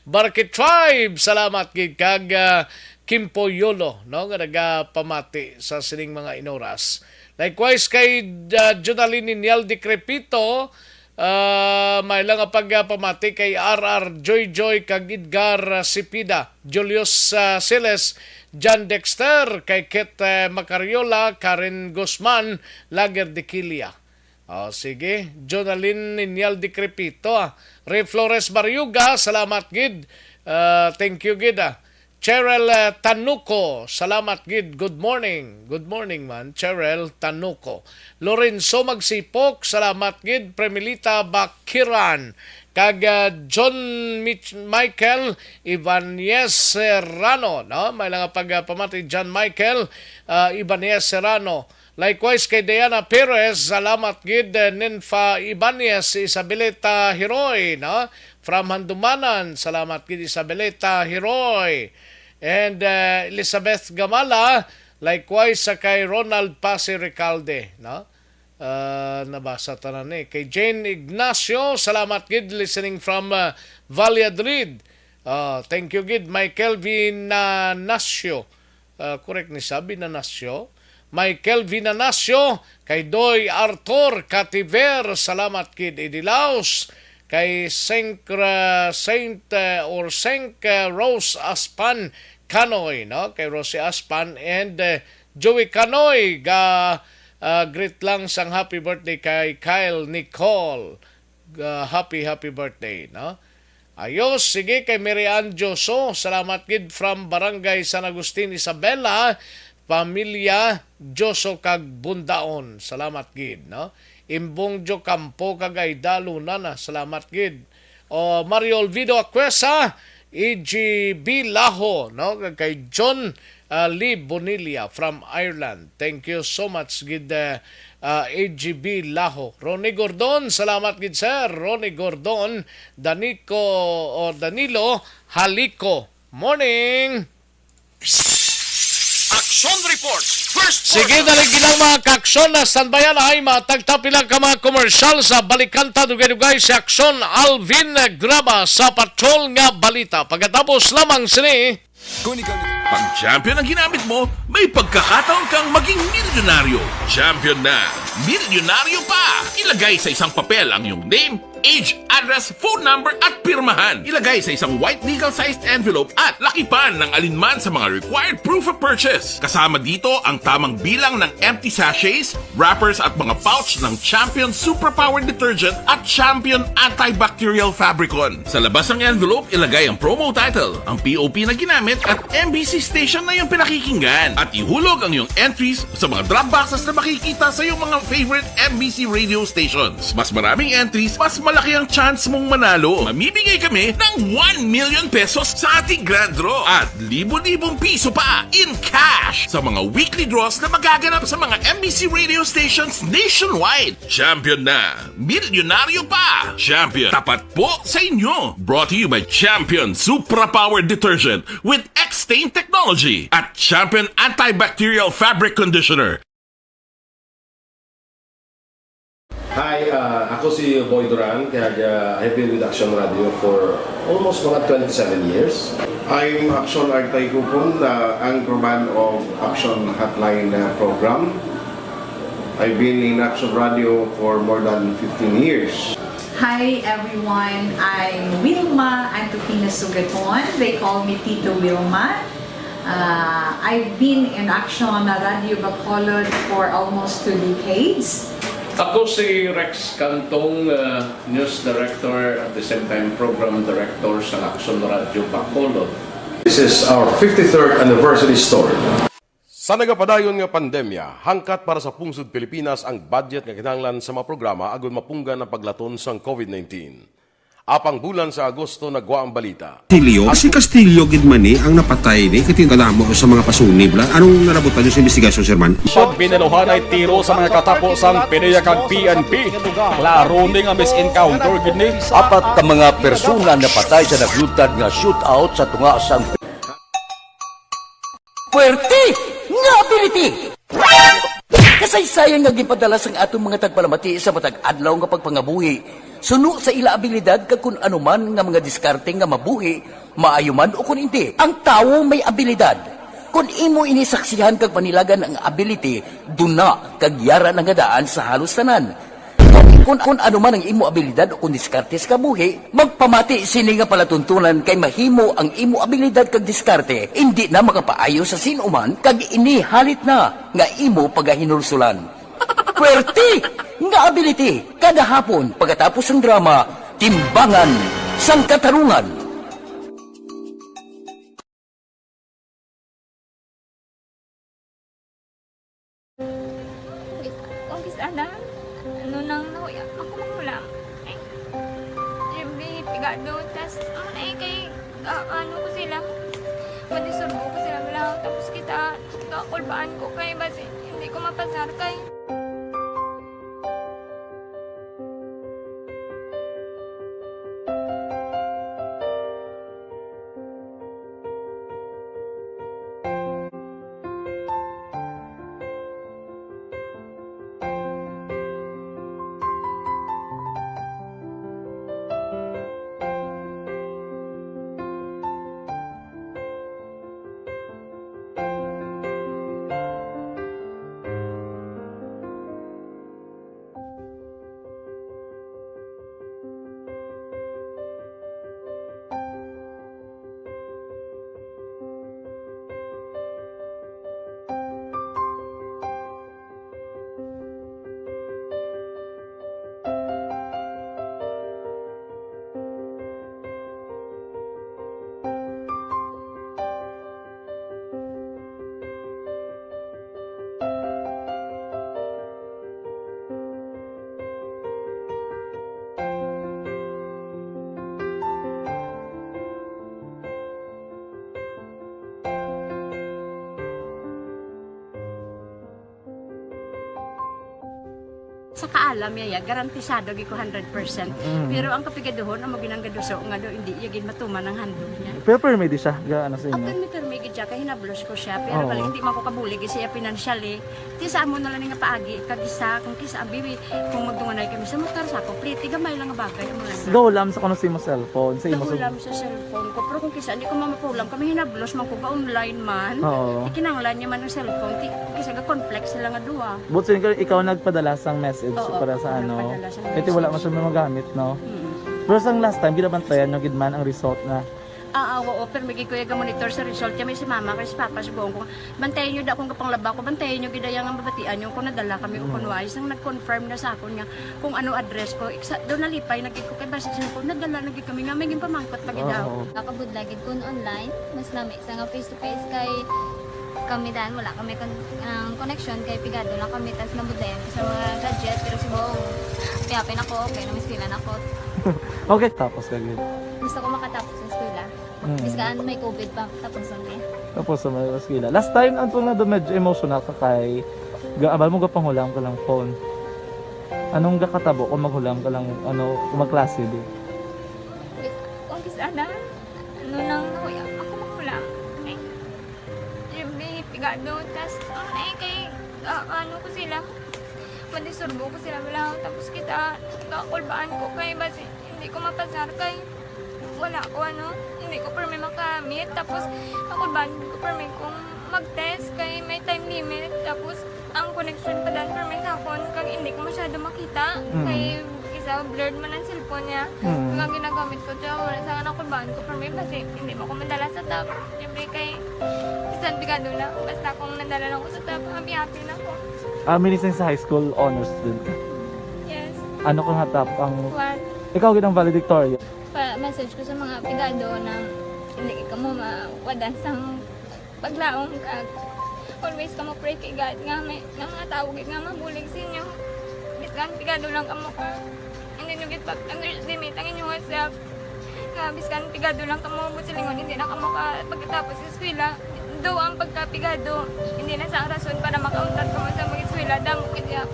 Barkit Tribe, salamat gid kag, ah, Kimpo Yolo, no, nga nagapamati sa sining mga inoras. Likewise kay, ah, Jonalyn Ninyal Decrepito, ah, may lang nga pagpamati kay R R Joy Joy kag Edgar, ah, Sipida, Julius, ah, Siles, John Dexter, kay Kit, eh, Macariola, Karen Guzman, Lager de Quilla. Oh, sige. Jonalyn Ninyal Decrepito, ah. Ray Flores Barriuga, salamat gid. Ah, thank you gid, ah. Cheryl, ah, Tanuco, salamat gid. Good morning. Good morning man, Cheryl Tanuco. Lorenzo Magsipok, salamat gid. Premilita Bakiran, kag, ah, John Mich-, Michael Ibanez Serrano, no? May lang nga pagpamati, John Michael, ah, Ibanez Serrano. Likewise kay Diana Perez, salamat gid, eh, Ninfa Ibanez, Isabelita Hiroy, no? From Handumanan, salamat gid, Isabelita Hiroy. And, eh, Elizabeth Gamala, likewise sa kay Ronald Pasi Recalde, no? Ah, nabasa tanan ni. Kay Jane Ignacio, salamat gid, listening from, ah, Valladolid. Ah, thank you gid, Michael Vinanacio. Ah, correct ni sa Vinanacio. Michael Vinanacio, kay Doy Arthur Cativer, salamat gid, Eddie Laos, kay Saint, ah, Saint, ah, or Saint, ah, Rose Aspan Canoy, no? Kay Rosie Aspan and, eh, Joey Canoy, ga, ah, greet lang sang happy birthday kay Kyle Nicole. Ah, happy, happy birthday, no? Ayos, sige, kay Mary Ann Joso, salamat gid from Barangay San Agustin, Isabela, pamilya Joso kag Bundaon, salamat gid, no? Imbong Jo Campo kag Aida Luna na, salamat gid. O, Mario Olvido Acuesa, E G B Laho, no? Kag kay John, ah, Lee Bonilla from Ireland. Thank you so much gid, ah, ah, E G B Laho. Ronnie Gordon, salamat gid, sir. Ronnie Gordon, Danico or Danilo Halico. Morning! Action Report, first Sige, quarter. Dali gid lang, mga ka-aksyon, na standby na ay matagtap lang ka mga komersyal sa balikan ta dugay-dugay si Aksyon Alvin Graba sa Patrol nga Balita. Pagkatapos lamang sini. Kung ikaw Pag champion ang ginamit mo, may pagkakataon kang maging milyonaryo. Champion na, milyonaryo pa! Ilagay sa isang papel ang iyong name, age, address, phone number, at pirmahan. Ilagay sa isang white legal-sized envelope at lakipan ng alinman sa mga required proof of purchase. Kasama dito ang tamang bilang ng empty sachets, wrappers, at mga pouch ng Champion Superpower Detergent at Champion Antibacterial Fabricon. Sa labas ng envelope, ilagay ang promo title, ang P O P na ginamit, at M B C station na iyong pinakikinggan. At ihulog ang iyong entries sa mga drop boxes na makikita sa iyong mga favorite M B C radio stations. Mas maraming entries, mas malaki ang chance mong manalo. Mamimigay kami ng one million pesos sa ating grand draw at libo-libong piso pa in cash sa mga weekly draws na magaganap sa mga M B C radio stations nationwide. Champion na! Milyonaryo pa! Champion, tapat po sa inyo! Brought to you by Champion Supra Power Detergent with X-Stain Technology at Champion Antibacterial Fabric Conditioner. Hi, uh, ako si Boy Duran, kaya, uh, I've been with Action Radio for almost mga twenty-seven years. I'm Action Artay Kupon, the anchorman of Action Hotline, uh, program. I've been in Action Radio for more than fifteen years. Hi everyone, I'm Wilma Antupina Sugaton. They call me Tito Wilma. Uh, I've been in Action Radio Bacolod for almost two decades. Ako si Rex Cantong, uh, News Director at the same time Program Director sa Action Radio Bacolod. This is our fifty-third anniversary story. Sa nagapadayon nga pandemya, hangkat para sa pungsod Pilipinas ang budget nga kinahanglan sa mga programa agud mapunggan ang paglaton sang COVID nineteen. Apang bulan sa Agosto nagwa ang balita. Castillo, si Castillo gid man ni ang napatay ni, kay kadamo sa mga pasunib la. Anong nalabutan niyo sa investigasyon, Sir Man? Pagbinaluhanay tiro sa mga katapo sang PDEA kag P N P. Klaro ni nga mis-encounter gid ni. Apat ka mga persona napatay sa nagluntad nga shootout sa tunga sang Puwerte nga ability! Kasaysayan nga ginpadala sang aton mga tagpalamati sa matag adlaw nga pagpangabuhi, suno sa ila abilidad kag kun ano man nga mga diskarte nga mabuhi, maayo man o kun indi. Ang tawo may abilidad. Kun imo ini saksihan kag panilagan ang ability, duna kag yara na nga daan sa halos tanan. Kun, kun ano man ang imo abilidad o kun diskarte sa kabuhi, magpamati sini nga palatuntunan kay mahimo ang imo abilidad kag diskarte indi na makapaayo sa sin-o man kag ini halit na nga imo pagahinulsulan. Puwerte nga ability kada hapon pagkatapos sang drama, Timbangan sang Katarungan. Kung is-, kung is-, ana, ano nang nahuya, ako mahulam. Ay, every pigado, tas, ano na eh, kay, ah, ano ko sila, madisturbo ko sila, wala, tapos kita, kakulbaan ko, kay basi, hindi ko mapasar, kay Sa kaalam niya, ya, garantisado gid ko hundred percent. Mm. Pero ang kapigaduhon, amo ginang gaduso nga do, hindi iya gid matuman ang handog niya. Pero permi di siya, ga, ano sa inyo? Permi, permi gid siya, kay hinablos ko siya. Pero Oo. Bali, hindi man ko kabulig siya financially. Ti sa amo na lang nga paagi, kag isa, kung kisa, abi, kung magdunganay kami sa motor, sa ako, pliti, gamay lang nga bagay, amo lang. Gahulam sa kuno sa imo cellphone, sa imo sa Gahulam sa cellphone ko, pero kung kisa, hindi ko mamapulam, kami hinablos man ko, ga-online man. Oo. Ikinanglan niya man ang cellphone, ti, kung kisa, ga-conflict sila nga duha. But so, ikaw, ikaw nagpadala sang message Oo, para sa ako ano? Nagpadala sang Kaya ti wala message. Man siya magamit, no? Mm. Pero sang last time, ginabantayan nyo gid man ang result na Ah, ah, oo, pero may gid ko iya ga-monitor sa result. Kaya may si mama, kay si papa, sugoon ko, "Bantayan nyo da kung gapanglaba ko, bantayan nyo gid iya nga mabatian nyo kung nadala kami o Mm. kung wala." Isang nag-confirm na sa akon nga kung ano address ko. Iksa, daw nalipay na gid ko kay basi sa ko, nadala na gid kami nga may ginpamangkot pa gid daw. Oo. Nakabudla gid kun online, mas lami sa nga face to face kay kami dan, wala kami kon-, ang connection kay pigado lang kami, tas nabudlayan ko sa mga gadget, pero subong, piyapin ako, okay na, may eskwela na ako. Okay, tapos ka gid. Gusto ko makatapos sa eskwela. Mm. Biskan may covid pa, tapos ang eh. Tapos sa mga eskwela. Last time, ang tunga doon, medyo emotional ka kay ga-, abal mo, gapanghula ka lang phone. Anong gakatabo kung maghulam ka lang, ano, kung magklase, di? Wait, kung kis-, ana? Ano nang nahuya? Ako mahulam. Ay, every pigado, tas, ano na eh, kay, ah, ano ko sila, madisturbo ko sila, wala. Tapos kita, kakulbaan ko, kay basi, hindi ko mapasar, kay wala ko, ano, hindi ko permi makamit. Tapos, kakulbaan ko permi kung mag-test, kay may time limit. Tapos, ang connection pa dan permi sa akon, kag hindi ko masyado makita. Mm. Kay isa, blurred man ang cellphone niya. Mm. Kag ang ginagamit ko, siya, wala sa anak ko, baan ko permi, basi hindi mo ko madala sa top. Siyempre, kay, bisan pigado na, basta kung nadala lang ko sa top, happy-happy na ko. Ah, minising sa high school, honors student ka? Yes. Ano ka nga top ang What? Ikaw gid ang valedictorian. Pa-message ko sa mga pigado na hindi ka mo mawadan sa paglaom, kag always kamo pray kay God nga may, nga mga tawo gid nga mabulig sa inyo. Biskan pigado lang kamo ka, hindi nyo gid pag-underestimate ang inyong self. Nga biskan pigado lang kamo, buot silingon, hindi na kamo ka pagkatapos sa eskwela. Daw ang pagkapigado, hindi na sa rason para makauntat kamo sa mag-eskwela. Damo gid nga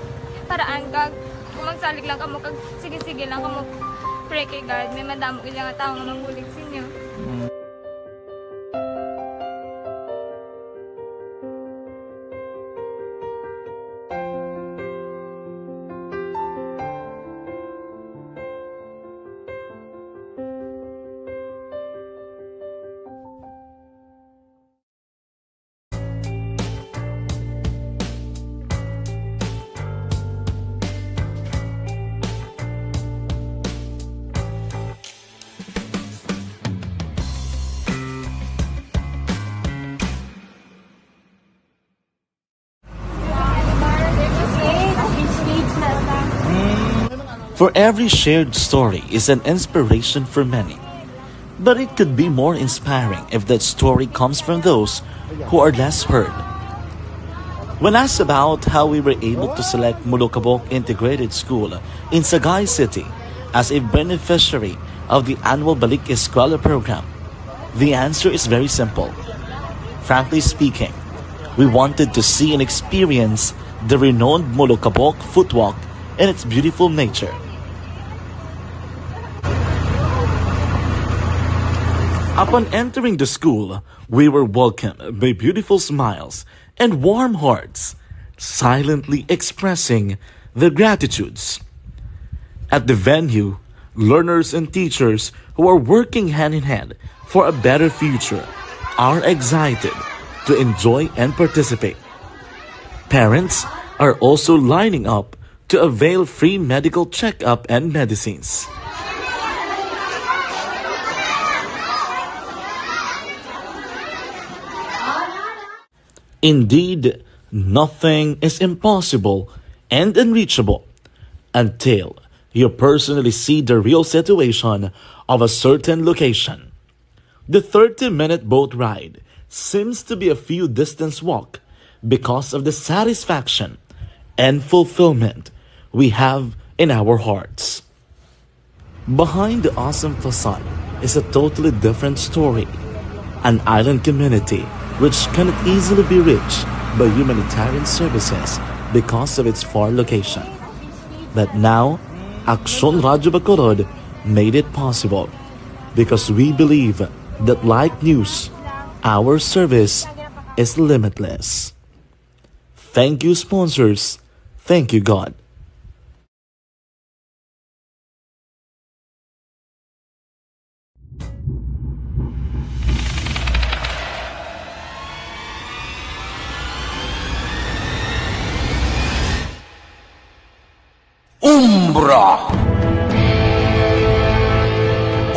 paraan, kag kung magsalig lang kamo, kag sige-sige lang kamo, pray kay God, may madamo gid nga tawo nga mabulig sa inyo. Mm. For every shared story is an inspiration for many. But it could be more inspiring if that story comes from those who are less heard. When asked about how we were able to select Molokabok Integrated School in Sagay City as a beneficiary of the annual Balik Eskwela program, the answer is very simple. Frankly speaking, we wanted to see and experience the renowned Molokabok Footwalk and its beautiful nature. Upon entering the school, we were welcomed by beautiful smiles and warm hearts, silently expressing their gratitudes. At the venue, learners and teachers who are working hand in hand for a better future are excited to enjoy and participate. Parents are also lining up to avail free medical checkup and medicines. Indeed, nothing is impossible and unreachable until you personally see the real situation of a certain location. The thirty-minute boat ride seems to be a few distance walk because of the satisfaction and fulfillment we have in our hearts. Behind the awesome facade is a totally different story. An island community which cannot easily be reached by humanitarian services because of its far location. But now, Aksyon Radyo Bacolod made it possible because we believe that, like news, our service is limitless. Thank you, sponsors. Thank you, God. Umbra.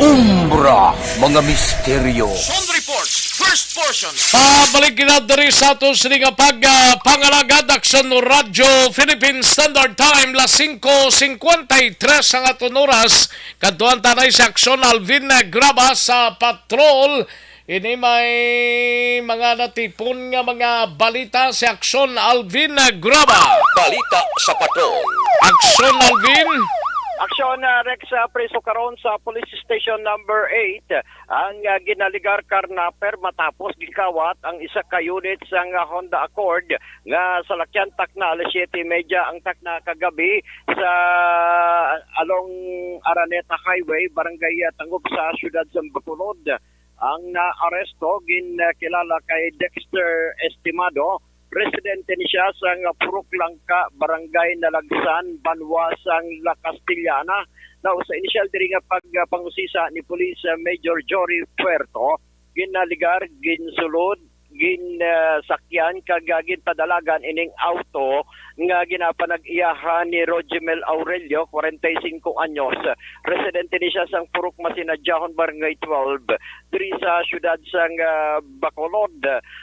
Umbra, mga misteryo. Sound Reports, first portion. Pabalik kita diri sa ato sini nga pag, ah, pangalagad, Aksyon Radyo Philippine Standard Time, las singko singkwenta y tres ang aton oras. Kadtuan ta na si Aksyon Alvin Graba sa patrol. Ini may mga natipon nga mga balita si Aksyon Alvin Graba. Balita sa Patrol. Aksyon Alvin. Aksyon, ah, Rex, ah, preso karon sa Police Station Number eight ang, ah, ginaligar karnaper matapos gikawat ang isa ka unit sang, ah, Honda Accord nga salakyan takna alas siyete y media ang takna kagabi sa along Araneta Highway, Barangay, ah, Tangob sa siyudad sa Bacolod. Ang naaresto ginkilala kay Dexter Estimado, residente ni siya sang Purok Langka, Barangay Nalagsan, banwa sang La Castellana. Now, sa inisyal diri nga pagpangusisa ni Police Major Jory Puerto, ginaligar, ginsulod, ginsakyan kag, ah, ginpadalagan ining auto nga ginapanag-iyahan ni Rojemel Aurelio, kwarenta y singko anyos. Residente ni siya sang Purok Masinadyahon, Barangay twelve, diri sa siyudad sang, ah, Bacolod.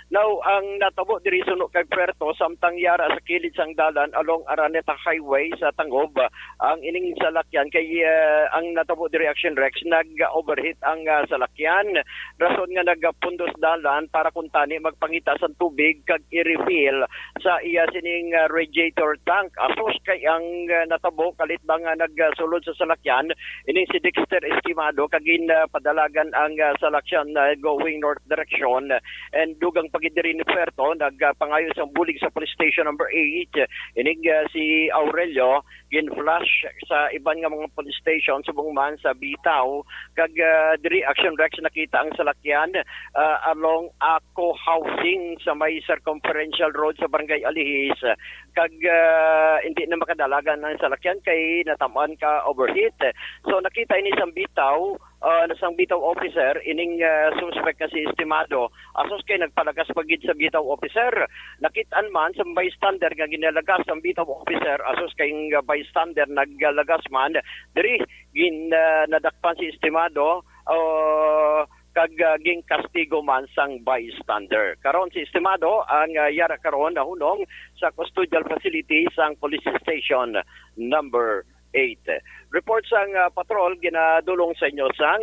Now, ang natabo diri suno kay Puerto, samtang yara sa kilid sang dalan along Araneta Highway sa Tangob, ang ining salakyan kay, ah, ang natabo diri, Action Rex, nag-overheat ang, ah, salakyan, rason nga nagapundos dalan para kuntani magpangita sang tubig kag i-refill sa iya sining, ah, radiator tank. Asus kay ang, ah, natabo kalit ba nga nagsulod sa salakyan ining si Dexter Estimado kag ginpadalagan ang, ah, salakyan, ah, going north direction, and dugang pa gid diri ni Puerto nagpangayo sang bulig sa Police Station Number eight. Ining, ah, si Aurelio gin-flash sa iban nga mga police station subong man sa Bitaw, kag, ah, diri, Action Rex, nakita ang salakyan, ah, along Ako Housing sa may Circumferential Road sa Barangay Alihis, kag, ah, hindi na makadalagan ang salakyan kay natamaan ka overheat. So, nakita ini sang Bitaw, ah, sang Bitaw officer, ining, ah, suspect nga si Estimado. Asus kay nagpalagas pa gid sa Bitaw officer. Nakit-an man sa bystander nga ginalagas ang Bitaw officer, asus kay ang bystander naglagas man. Diri, gin-, ah, nadakpan si Estimado, ah, kag, ah, ginkastigo man sang bystander. Karon si Estimado ang, ah, yara karon nahunong sa custodial facility sang Police Station Number eight. Report sang, ah, patrol ginadulong sa inyo sang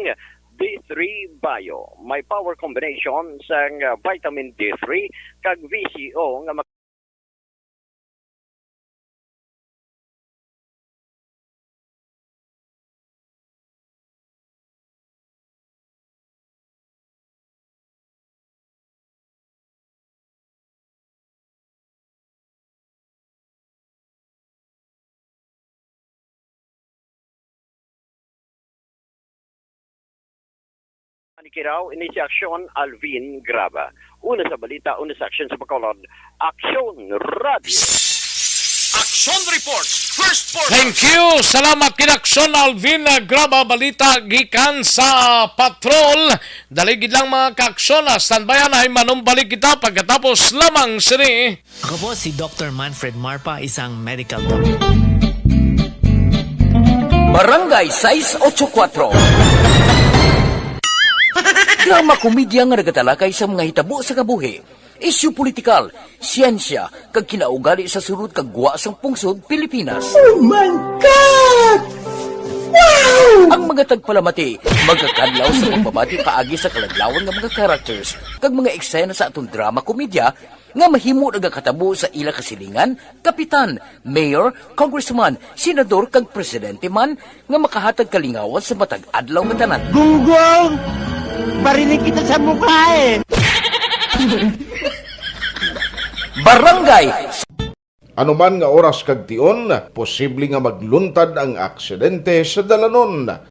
D three Bio. May power combination sang, ah, vitamin D three kag V C O nga Manikiraw ini si Aksyon Alvin Graba. Una sa balita, una sa aksyon sa Bacolod, Aksyon Radio. Action Report, first report. Thank you. Salamat kay Aksyon Alvin, uh, Graba, balita gikan sa patrol. Dali gid lang, mga kaaksyon, ah. Standby, anay, manumbalik kita pagkatapos lamang sini. Ako po si Doktor Manfred Marpa, isang medical doctor. Barangay sais ocho kuatro. Drama komedya nga nagatalakay sa mga hitabo sa kabuhi, isyu politikal, siyensya, kag kinaugali sa sulod kag gwa sang pungsod Pilipinas. Oh my God! Wow! Ang mga tagpalamati magakadlaw sa pagbabati paagi sa kaladlawan nga mga characters kag mga eksena sa aton drama komedya nga mahimo nagakatabo sa ila kasilingan, kapitan, mayor, congressman, senador, kag presidente man nga makahatag kalingawan sa matag adlaw nga tanan. Gunggong! Barinig kita sa mukha eh! Barangay. Ano man nga oras kag tion, posible nga magluntad ang aksidente sa dalanon.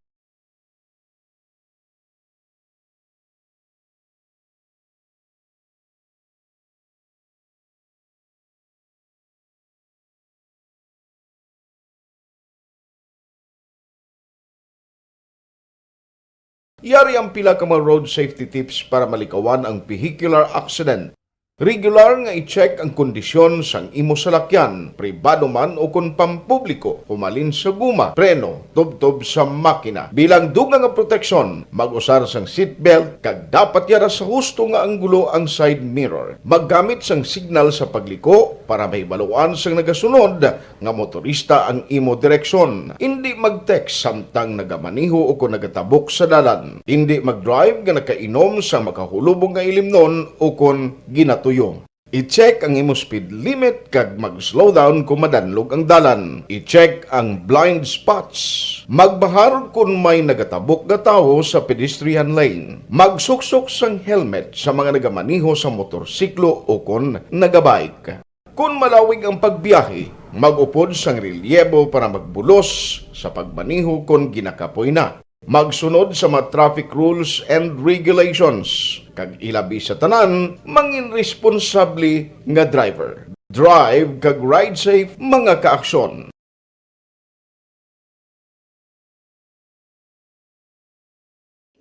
Yari ang pila ka mga road safety tips para malikawan ang vehicular accident. Regular nga i-check ang kondisyon sang imo salakyan, pribado man o kon pampubliko, humalin sa guma, preno, tubtob sa makina. Bilang dugang nga proteksyon, mag-usar sang seatbelt kag dapat yara sa husto nga anggulo ang side mirror. Maggamit sang signal sa pagliko para mahibaluan sang nagasunod nga motorista ang imo direksyon. Indi mag-text samtang nagamaneho o kon nagatabok sa dalan. Indi mag-drive nga nakainom sa makahulubong nga ilimnon o kon ginatuyo. I-check ang imo speed limit kag mag-slow down kon madanlog ang dalan. I-check ang blind spots. Magbahar kon may nagatabok nga tawo sa pedestrian lane. Magsuksok sang helmet sa mga nagamaneho sa motorsiklo o kon nagabike. Kon malawig ang pagbiyahe, mag-upod sang relyebo para magbulos sa pagmaneho kon ginakapoy na. Magsunod sa mga traffic rules and regulations, kag ilabi sa tanan, mangin responsable nga driver. Drive kag ride safe, mga kaaksyon.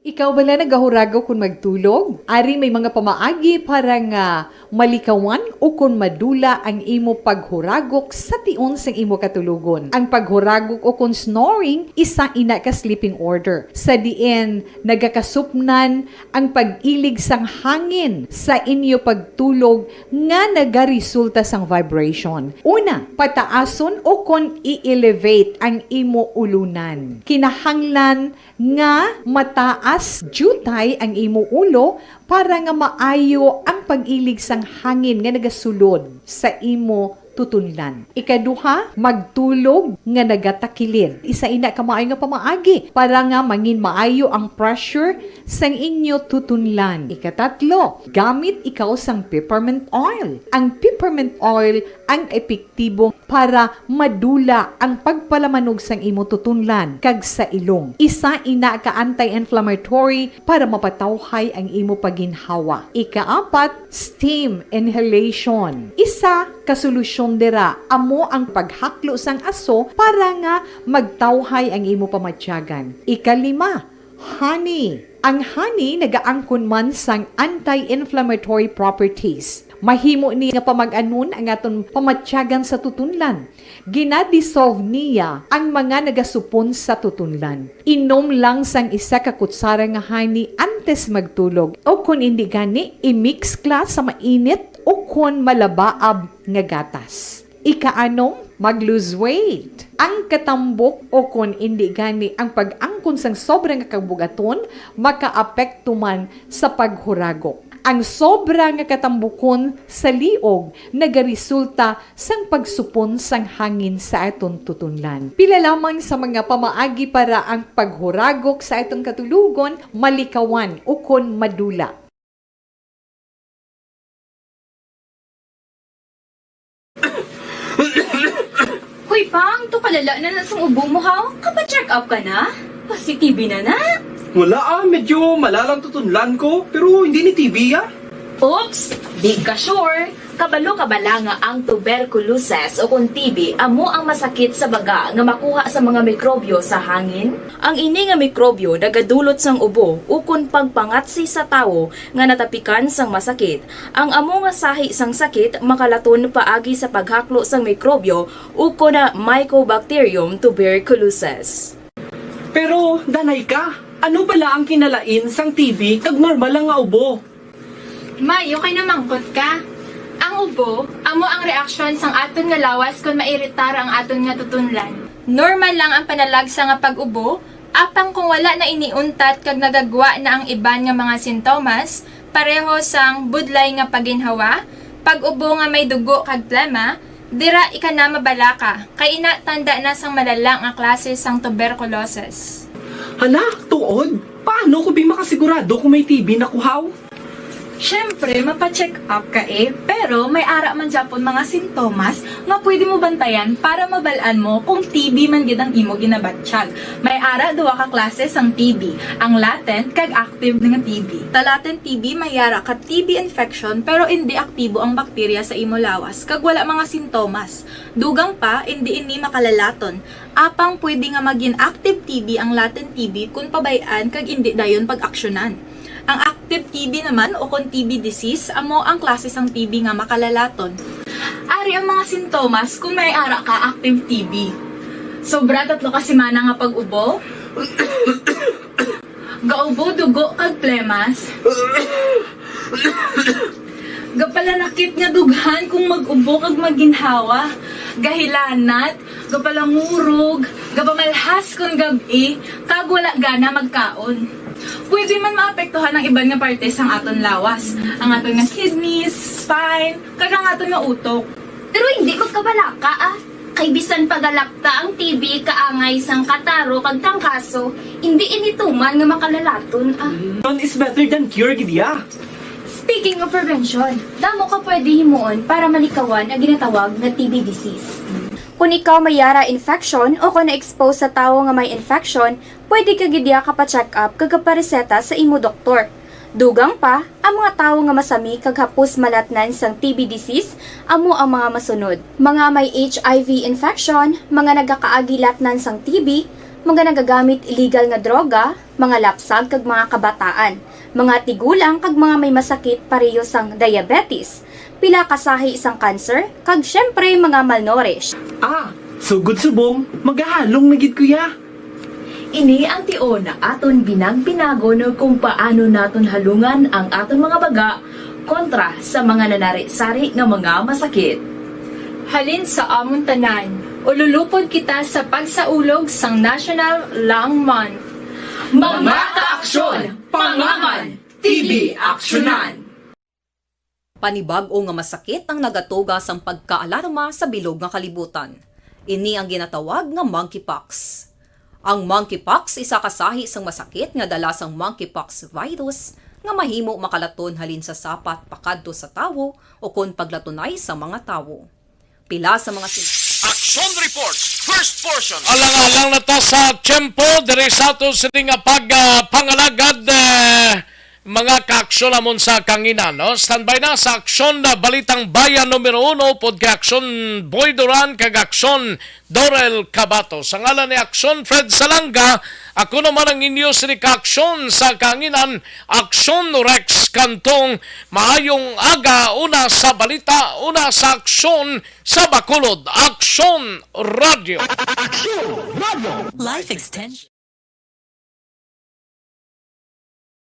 Ikaw bala nagahuragok kon magtulog? Ari may mga pamaagi para nga malikawan ukon madula ang imo paghuragok sa tion sang imo katulogon. Ang paghuragok ukon snoring, isa ina ka sleeping order, sa diin nagakasupnan ang pag-ilig sang hangin sa inyo pagtulog nga nagaresulta sang vibration. Una, pataason ukon i-elevate ang imo ulunan. Kinahanglan nga mataas diutay ang imo ulo para nga maayo ang pag-ilig sang hangin nga nagasulod sa imo tutunlan. Ikaduha, magtulog nga nagatakilid. Isa ina ka maayo nga pamaagi para nga mangin maayo ang pressure sang inyo tutunlan. Ikatatlo, gamit ikaw sang peppermint oil. Ang peppermint oil ang epektibo para madula ang pagpalamanog sang imo tutunlan kag sa ilong. Isa ina ka anti-inflammatory para mapatawhay ang imo pagginhawa. Ikaapat, steam inhalation. Isa ka solusyon dira amo ang paghaklo sang aso para nga magtawhay ang imo pamatyagan. Ikalima, honey. Ang honey nagaangkon man sang anti-inflammatory properties. Mahimo ni nga pamag-anon ang aton pamatyagan sa tutunlan. Gina-dissolve niya ang mga nagasupon sa tutunlan. Inom lang sang isa ka kutsara nga honey antes magtulog, o kon indi gani, i-mix kla sa mainit o kon malabaab nga gatas. Ikaanom, mag-lose weight. Ang katambok o kon indi gani ang pag-angkon sang sobra nga kabugaton makaapekto man sa paghuragok. Ang sobra nga katambukon sa liog nagaresulta sang pagsupon sang hangin sa aton tutunlan. Pila lamang sa mga pamaagi para ang paghuragok sa aton katulogon malikawan ukon madula. Hoy, Pang, to kalala na na sang ubo mo, ha? Kapa-check up ka na? Positive na na. Wala ah, medyo malalang tutunlan ko, pero hindi ni T B ah. Oops! Di ka sure? Kabalo ka bala nga ang tuberculosis o kon T B amo ang masakit sa baga nga makuha sa mga mikrobyo sa hangin? Ang ini nga mikrobyo nagadulot sang ubo ukon pagpangatsi sa tawo nga natapikan sang masakit. Ang amo nga sahi sang sakit makalaton paagi sa paghaklo sang mikrobyo ukon na Mycobacterium tuberculosis. Pero, danay ka, ano bala ang kinalain sang T B kag normal lang nga ubo? May, okay na mangkot ka. Ang ubo, amo ang reaksyon sang aton nga lawas kon mairitar ang aton nga tutunlan. Normal lang ang panalagsa nga pag-ubo, apang kung wala na ini untat kag nagagwa na ang iban nga mga sintomas, pareho sang budlay nga paginhawa, pag-ubo nga may dugo kag plema, dira ika na mabalaka, kay ina tanda na sang malala nga klase sang tuberculosis. Hala, tuod? Paano ko bi makasigurado kung may T B na ko, haw? Siyempre, mapa-check up ka eh, pero may ara man gyapon mga sintomas nga pwede mo bantayan para mabal-an mo kung T B man gid ang imo ginabatyag. May ara duha ka klase sang T B, ang latent kag active nga T B. Sa latent T B, may ara ka T B infection pero indi aktibo ang bakterya sa imo lawas kag wala mga sintomas. Dugang pa, indi ini makalalaton. Apang pwede nga magin active T B ang latent T B kon pabay-an kag indi dayon pag-aksyonan. Ang active T B naman o kon T B disease amo ang klase sang T B nga makalalaton. Ari ang mga sintomas kon may ara ka active T B. Sobra tatlo ka semana nga pag-ubo. Gaubo dugo kag plemas. Gapalanakit nga dughan kung mag-ubo kag maginhawa. Gahilanat, gapalangurog, gapamalhas kon gab-i, kag wala gana magkaon. Pwede man maapektuhan ang iban nga parte sang aton lawas, ang aton nga kidneys, spine, kag ang aton nga utok. Pero hindi magkabalaka, ah. Kay bisan pa galapta ang T B kaangay sang kataro kag trangkaso, hindi ini tuman nga makalalaton, ah. Prevention is better than cure, gid ya. Speaking of prevention, damo ka pwede himuon para malikawan ang ginatawag nga T B disease. Kung ikaw may ara infection o kung na-expose sa tawo nga may infection, pwede ka gid ya kapa-check up kag kapareseta sa imo doktor. Dugang pa, ang mga tawo nga masami kag hapos malatnan sang T B disease amo ang mga masunod: mga may H I V infection, mga nagakaagi latnan sang T B, mga nagagamit illegal nga droga, mga lapsag kag mga kabataan, mga tigulang kag mga may masakit pareho sang diabetes, pila ka sahi sang cancer, kag siyempre mga malnourished. Ah, sugod subong, magahalong na gid ko ya. Ini ang tion nga aton binag-binagon kung paano naton halungan ang aton mga baga kontra sa mga nanari-sari nga mga masakit. Halin sa amon tanan, ululupod kita sa pagsaulog sang National Lung Month. Mga kaaksyon, pangaman, T B aksyonan. Panibag-o nga masakit ang nagatuga sang pagkaalarma sa bilog nga kalibutan. Ini ang ginatawag nga monkeypox. Ang monkeypox isa ka sahi sang masakit nga dala sang monkeypox virus nga mahimo makalaton halin sa sapat pakadto sa tawo ukon paglatunay sa mga tawo. Pila sa mga sin- Action Report, first portion. Alang-alang na ta sa tiyempo, diri sa ato sini nga pag, ah, pangalagad, eh, mga kaaksyon namon sa kanginan, no? Standby na sa Aksyon na Balitang Bayan numero uno, pod kay Aksyon Boy Duran kag Aksyon Dorel Cabato. Sa ngalan ni Aksyon Fred Salanga, ako naman ang inyo sini kaaksyon sa kanginan, Aksyon Rex Cantong. Maayong aga, una sa balita, una sa aksyon, sa Bacolod, Aksyon Radio. Aksyon Radio. Life Extension.